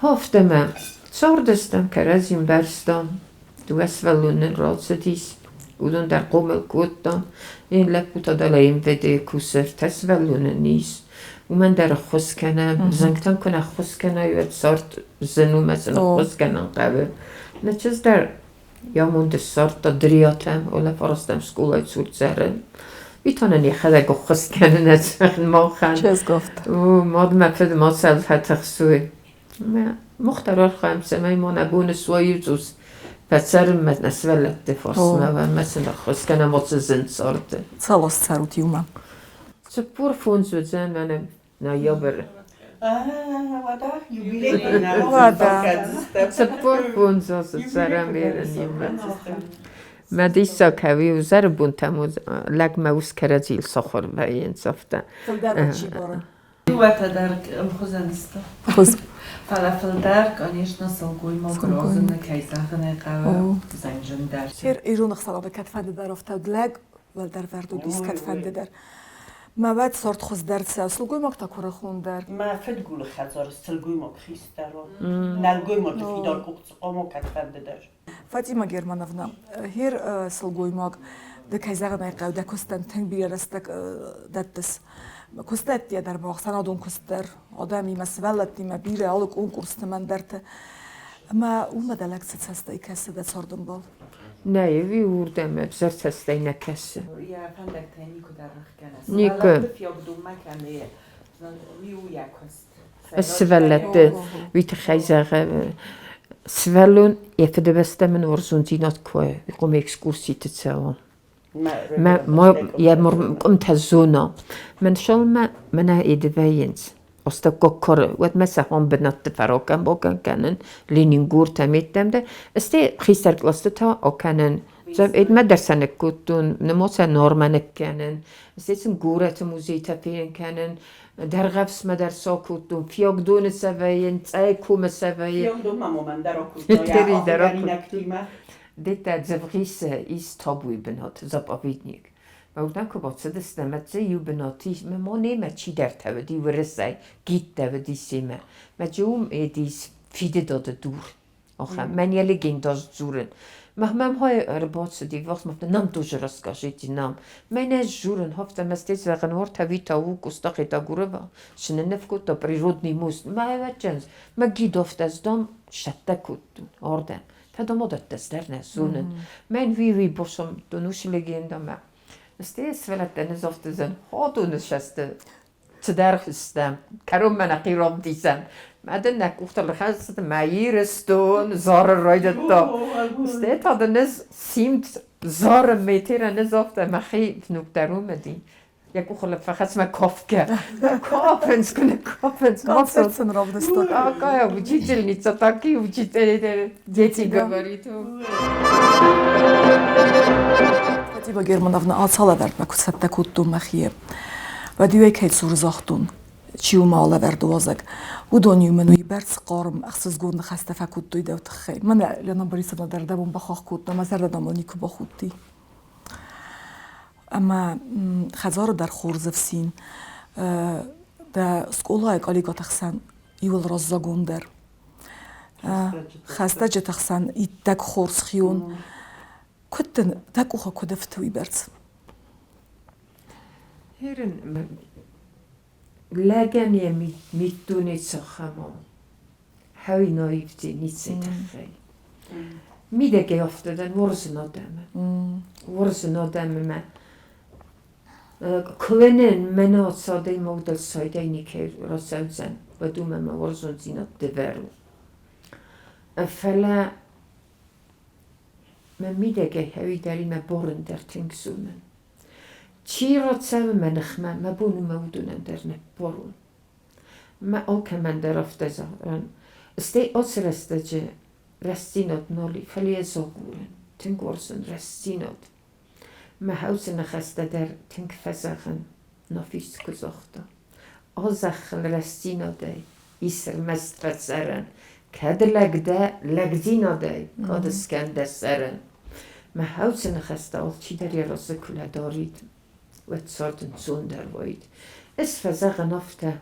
[SPEAKER 2] Афтӕ мӕ цардыстӕм, кӕрӕдзи мбӕрстам. Дыууӕ сывӕллон нын рацыдис, уыдон дӕр хъомыл кодтам. Йын лӕппу та дӕлӕ МВД-йы кусы, ӕртӕ сывӕллоны ын ис. Уымӕн дӕр ӕххуыс кӕнӕм. Зӕнгтӕн куы нӕ ӕххуыс кӕнай, уӕд цард зын у мӕ сын ӕххуыс кӕнын хъӕуы. Нӕ чызг дӕр йӕ амонд ссардта Дриатӕм, Олӕфарастӕм скъолайы цур цӕры. Уый та нын йӕхӕдӕг ӕххуыс кӕны нӕ махӕн.
[SPEAKER 1] Чызг афтӕ.
[SPEAKER 2] Мад мӕ фыд ма цӕл фӕтыхсой. Мах дӕр архайӕм, цӕмӕй ма нӕ бон суа иу цъус фӕцӕрынмӕ нӕ сывӕллӕтты фарсмӕ ӕмӕ сын ӕххуыс кӕнӕм уыцы зын царды.
[SPEAKER 1] Цал аз цӕрут иумӕ?
[SPEAKER 2] 45 уыдзӕн мӕнӕ ноябры. 45 азы цӕрӕм иумӕ. Мӕ диссаг кӕуи у зӕрыбонтӕм лӕгмӕ ус кӕрӕдзийыл сахуыр вӕййынц афтӕ.
[SPEAKER 1] Фылдӕр чи бары?
[SPEAKER 3] Дыууӕтӕ дӕр ӕмхуызӕн сты. Фӕлӕ фылдӕр, конечно, сылгоймаг розыны, кӕй зӕгъын ӕй хъӕуы, зӕнджындӕр.
[SPEAKER 1] Ирон ӕхсӕнады кӕдфӕнды дӕр афтӕ лӕг уӕлдӕр вӕрд уыдис кӕдфӕнды дӕр. Мӕ уӕд цард хуыздӕр цӕуы, сылгоймаг та куырыхондӕр.
[SPEAKER 6] Мӕ фыдгулы хӕдзары сылгоймаг хистӕр у. Нӕлгоймаджы фидар къухцъхъом у кӕдфӕнды дӕр.
[SPEAKER 1] Фатима Германовна, хер сылгоймаг, ды кӕй зӕгъын ӕй хъӕуы, дӕ куыстӕн тынг бирӕ рӕстӕг дӕттыс. Куыстӕттӕ дӕр ма ӕхсӕнадон куыст дӕр, адӕмимӕ, сывӕллӕттимӕ бирӕ алы конкурсты мӕндӕрты. Ӕмӕ уымӕ дӕ лӕг цы цӕстӕй кӕсы дӕ цардӕмбал?
[SPEAKER 2] Нӕ, уый уырдӕм ӕвзӕр цӕстӕй нӕ кӕсы.
[SPEAKER 3] Йӕ фӕндӕгтӕ никуы дӕр ӕхгӕны.
[SPEAKER 2] Никуы.
[SPEAKER 3] Сывӕллӕтты фӕудуммӕ кӕны, уый у йӕ куыст.
[SPEAKER 2] Сывӕллӕтты уый тыххӕй зӕгъы, сывӕллон йӕ фыдыбӕстӕм ын уарзондзинад куы уа, хъуамӕ экскурситы цӕуа. Ма йӕ къуымтӕ зона. Мӕн шалмӕ мӕнӕ эды вӕййынц. Остаккоккор, уӕдмӕ сӕхон бынӕтты фӕрокӕн-бокӕн кӕнын, Ленингуртӕ меттӕм дӕр. Стӕй хистӕр кълӕсты та акӕнын. Эдмӕ дӕр сӕ ныккодтон, нымоцӕ нормӕ ныккӕнын. Стӕй сын горӕты музейтӕ фенын кӕнын, Дӕргъӕвсмӕ дӕр сӕ кодтон, Фиагдоны сӕ вӕййын, Цъӕйы комы сӕ вӕййын.
[SPEAKER 6] Фиагдонмӕ момӕн дӕр акодта ахуыргӕнинӕгтимӕ.
[SPEAKER 2] Деттӕ Дзывгъисы ис табуйы бынат, заповедник. Уырдӕм куы бацыдыстӕм, ӕмӕ дзы иу бынат ис, мӕ ма немӕ чидӕртӕ уыди уырысӕй, гидтӕ уыди семӕ. Мӕ джы уым ис фидыдады дур. Ахӕм. Мӕн йӕ легендӕ дзурын. Мах мӕм хай ӕрбацыди, вахт мах нам тоже расскажите нам. Мӕнӕ дзурын, хафта мӕ стӕй зӕгъын, уартӕ Вита у Кустахи Тагурова, сынынныв кодта природный мост. Мӕ ӕвӕццӕгӕн, мӕ гид афтӕ здам сӕттӕ кодтон ардӕм. Фӕдӕм адӕттӕ дӕр нӕ зонын. Мӕн уи-уи босомтон уыцы легендӕмӕ. Стӕй сывӕллӕттӕн ӕз афтӕ зӕгъын, хатоны сӕсты цыдӕр стӕм, кӕронмӕ нӕхи равдисӕм. Мӕ дын нӕ къухтыл ӕрхӕцыд, мӕ Ирыстон зарын райдыдта. Стӕй та дын ӕз симд зарын метерӕн ӕз афтӕ мӕхи внук дӕр уым уыди. Йӕ къухыл фӕхӕцмӕ кафгӕ. Кафынц, куы кафынц.
[SPEAKER 1] Концерт сын равдыстой.
[SPEAKER 2] Какая учительница, такие учители, дети говорит.
[SPEAKER 1] Фатима Германовна, ацалӕвӕрдмӕ куы цӕттӕ кодтон мӕхи, уӕд-иу ӕй кӕй цуры загътон, чи у мӕ алӕвӕрды уазӕг, уыдон-иу мын уыйбӕрц хъарм, ӕхсызгон ныхӕстӕ фӕкодтой дӕу тыххӕй. Мӕнӕ Лена Борисовна дӕр дӕ бон бахахх кодта, мӕ зӕрдӕ дӕм ыл никуы бахудти. Ӕмӕ хӕдзары дӕр хорз ӕфсин, дӕ скъолайы къалиготы хсӕн иуыл раззагондӕр. Хӕстӕджыты хсӕн иттӕг хорз хион. Куыд дын дӕ къухы куыд ӕфты уыйбӕрц?
[SPEAKER 2] Херын лӕгӕн йӕ миддуне цахӕм у? Хӕуиноивти ници тыххӕй. Мидӕгӕй афтӕ дӕн уарзын адӕмы. Уарзын адӕмы мӕ Куынын мӕнӕ ацы адӕймаг сайдӕй никӕй рацӕудзӕн, уӕд уымӕ мӕ уарзондзинад дывӕр у. Фӕлӕ мӕ мидӕгӕй хӕуидӕр мӕ борын дӕр тынг зонын. Чи рацӕуы мӕ ныхмӕ, мӕ бон у мӕ уыдонӕн дӕр ныббарон. Мӕ алкӕмӕн дӕр афтӕ зӕгъын. Стӕй ацы рӕстӕджы рӕстдзинад нал и, фӕлӕ йӕ загурын. Тынг уарзын рӕстдзинад. Мӕ хӕусы ныхӕстӕ дӕр тынг фӕзӕгъын, Нафис куы загъта. А зӕххыл рӕстдзинадӕй ис ӕрмӕст фӕцӕрӕн, кӕд лӕг дӕ лӕгдзинадӕй, кад скӕн дӕ сӕрӕн. Мӕ хӕусы ныхӕстӕ алчидӕр йӕ разы куы лӕдарид, уӕд цард ӕнцондӕр уаид. Ӕз фӕзӕгъын афтӕ,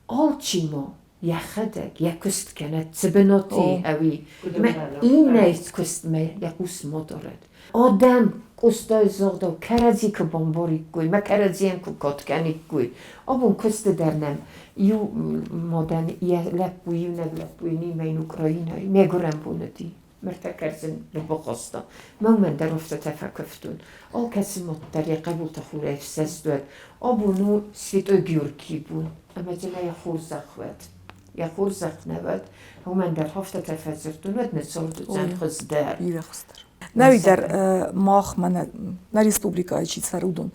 [SPEAKER 2] алчи ма йӕхӕдӕг йӕ куыст кӕнӕд цы бынаты ӕви мӕ иннӕ куыстмӕ йӕ хъус ма дарӕд. Адӕм Къостайы загъдау кӕрӕдзи куы бамбариккой, мӕ кӕрӕдзийӕн куы кад кӕниккой. Абон куысты дӕр нӕм иу мадӕн йӕ лӕппу, иунӕг лӕппуйы нимӕ Украинӕйы мӕгуырӕн бон уыди. Мӕрдтӕ кӕрдзын ӕрбахаста. Мӕнмӕ дӕр афтӕтӕ фӕкуывтон. Алкӕцы мад дӕр йӕ хъӕбулты хурӕй ӕфсӕст уӕд. Абон у Святой Георгийы бон, ӕмӕ дзы мӕ йӕ хорзӕх уӕд. Йӕ хорзӕх нӕ уӕд, уымӕн дӕр афтӕтӕ фӕдзырдтон, уӕд нӕ цард уыдзӕн хуыздӕр.
[SPEAKER 1] Бирӕ хуыздӕр. Нӕуи дӕр мах мӕнӕ нӕ республикӕйы чи цӕры, уыдон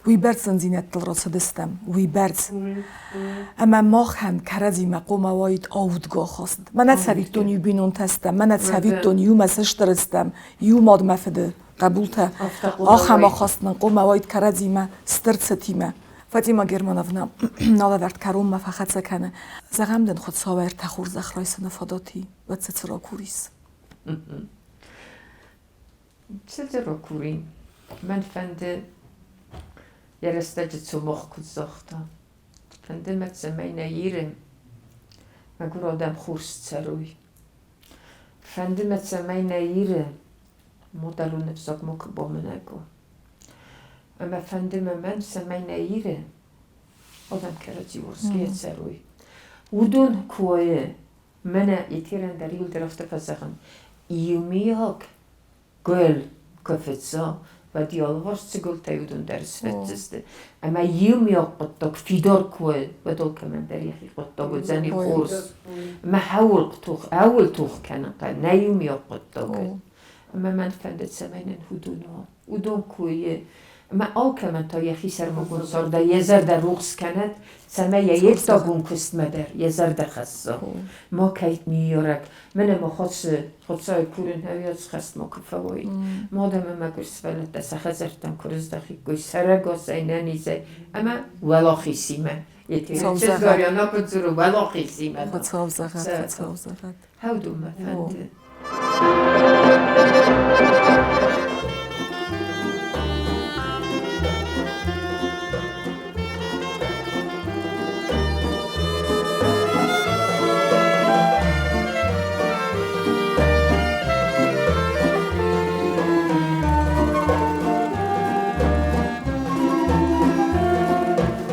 [SPEAKER 1] уыйбӕрц зындзинӕдтыл рацыдыстӕм, уыйбӕрц. Ӕмӕ махӕн кӕрӕдзимӕ хъуамӕ уаид аудгӕ ахаст. Мӕнӕ цӕвиттон иу бинонтӕ стӕм, мӕнӕ цӕвиттон иумӕ сыстыр стӕм, иу мад мӕ фыды хъӕбултӕ. Ахӕм ахаст нын хъуамӕ уаид кӕрӕдзимӕ стыр цытимӕ. Фатима Германовна налӕвӕрд кӕронмӕ фӕхӕццӕ кӕны. Зӕгъӕм дын, Хуыцауӕй ӕртӕ хорзӕх райсыны фадат и, уӕд цы цы ракурис?
[SPEAKER 2] Цыдӕр ракурин. Мӕн фӕнды йӕ рӕстӕджы цумах куыд загъта. Фӕнды мӕ, цӕмӕй нӕ Иры мӕгуыр адӕм хорз цӕрой. Фӕнды мӕ, цӕмӕй нӕ Иры мадӕлон ӕвзаг макуы бамынӕг уа. Ӕмӕ фӕнды мӕ мӕн, цӕмӕй нӕ Иры адӕм кӕрӕдзи уарзгӕйӕ цӕрой. Уыдон куы уой, Мӕнӕ Етерӕн дӕр иуылдӕр афтӕ фӕзӕгъын: иумиаг гуыл куы фыца, уӕд йӕ алыварс цы гуылтӕй уыдон дӕр сфыцдзысты. Ӕмӕ иумиаг хъуыддаг фидар куы уа, уӕд алкӕмӕн дӕр йӕхи хъуыддаг уыдзӕни хорз. Ӕмӕ ӕуыл тох кӕнын хъӕуы нӕ иумиаг хъуыддагыл. Ӕмӕ мӕн фӕнды, цӕмӕй нын уыдон уа. Уыдон куы ӕмӕ алкӕмӕн та йӕхи сӕрмагонд зӕрдӕ йӕ зӕрдӕ рухс кӕнӕд, цӕмӕй йӕ йе ддагон куыстмӕ дӕр йӕ зӕрдӕ хӕсса. Ма кӕд ныййарӕг, мӕнӕ ма хӕссы, Хуыцауы курын ӕвӕц хӕст ма куы фӕуой. Мад ӕмӕ мӕгуыр сывӕллӕттӕ сӕ хӕдзӕрттӕм куы рыздӕхиккой сӕрӕгасӕй, нӕнизӕй ӕмӕ уӕлахизимӕ. Чызгаря куыд дзуры уӕлахизимӕ.
[SPEAKER 1] Хуыцау зӕгъӕд, Хуыцау зӕгъӕд.
[SPEAKER 2] Хӕудумӕ фӕнды.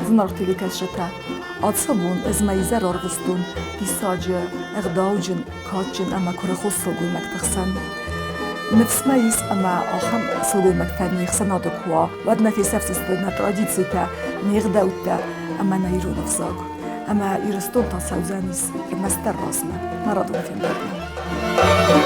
[SPEAKER 1] Зынаргъ телекӕсджытӕ, ацы бон ӕз мӕ изӕр арвыстон диссаджы ӕгъдауджын, кадджын ӕмӕ куырыхон сылгоймӕгты хсӕн. Ныфс мӕ ис, ӕмӕ ахӕм сылгоймӕгтӕ не хсӕнады куы уа, уӕд нӕ фесӕфдзысты нӕ традицитӕ, не гъдӕуттӕ ӕмӕ нӕ ирон ӕвзаг. Ӕмӕ Ирыстон та цӕудзӕнис ӕрмӕстдӕр размӕ, нӕ радон фембӕлдмӕ.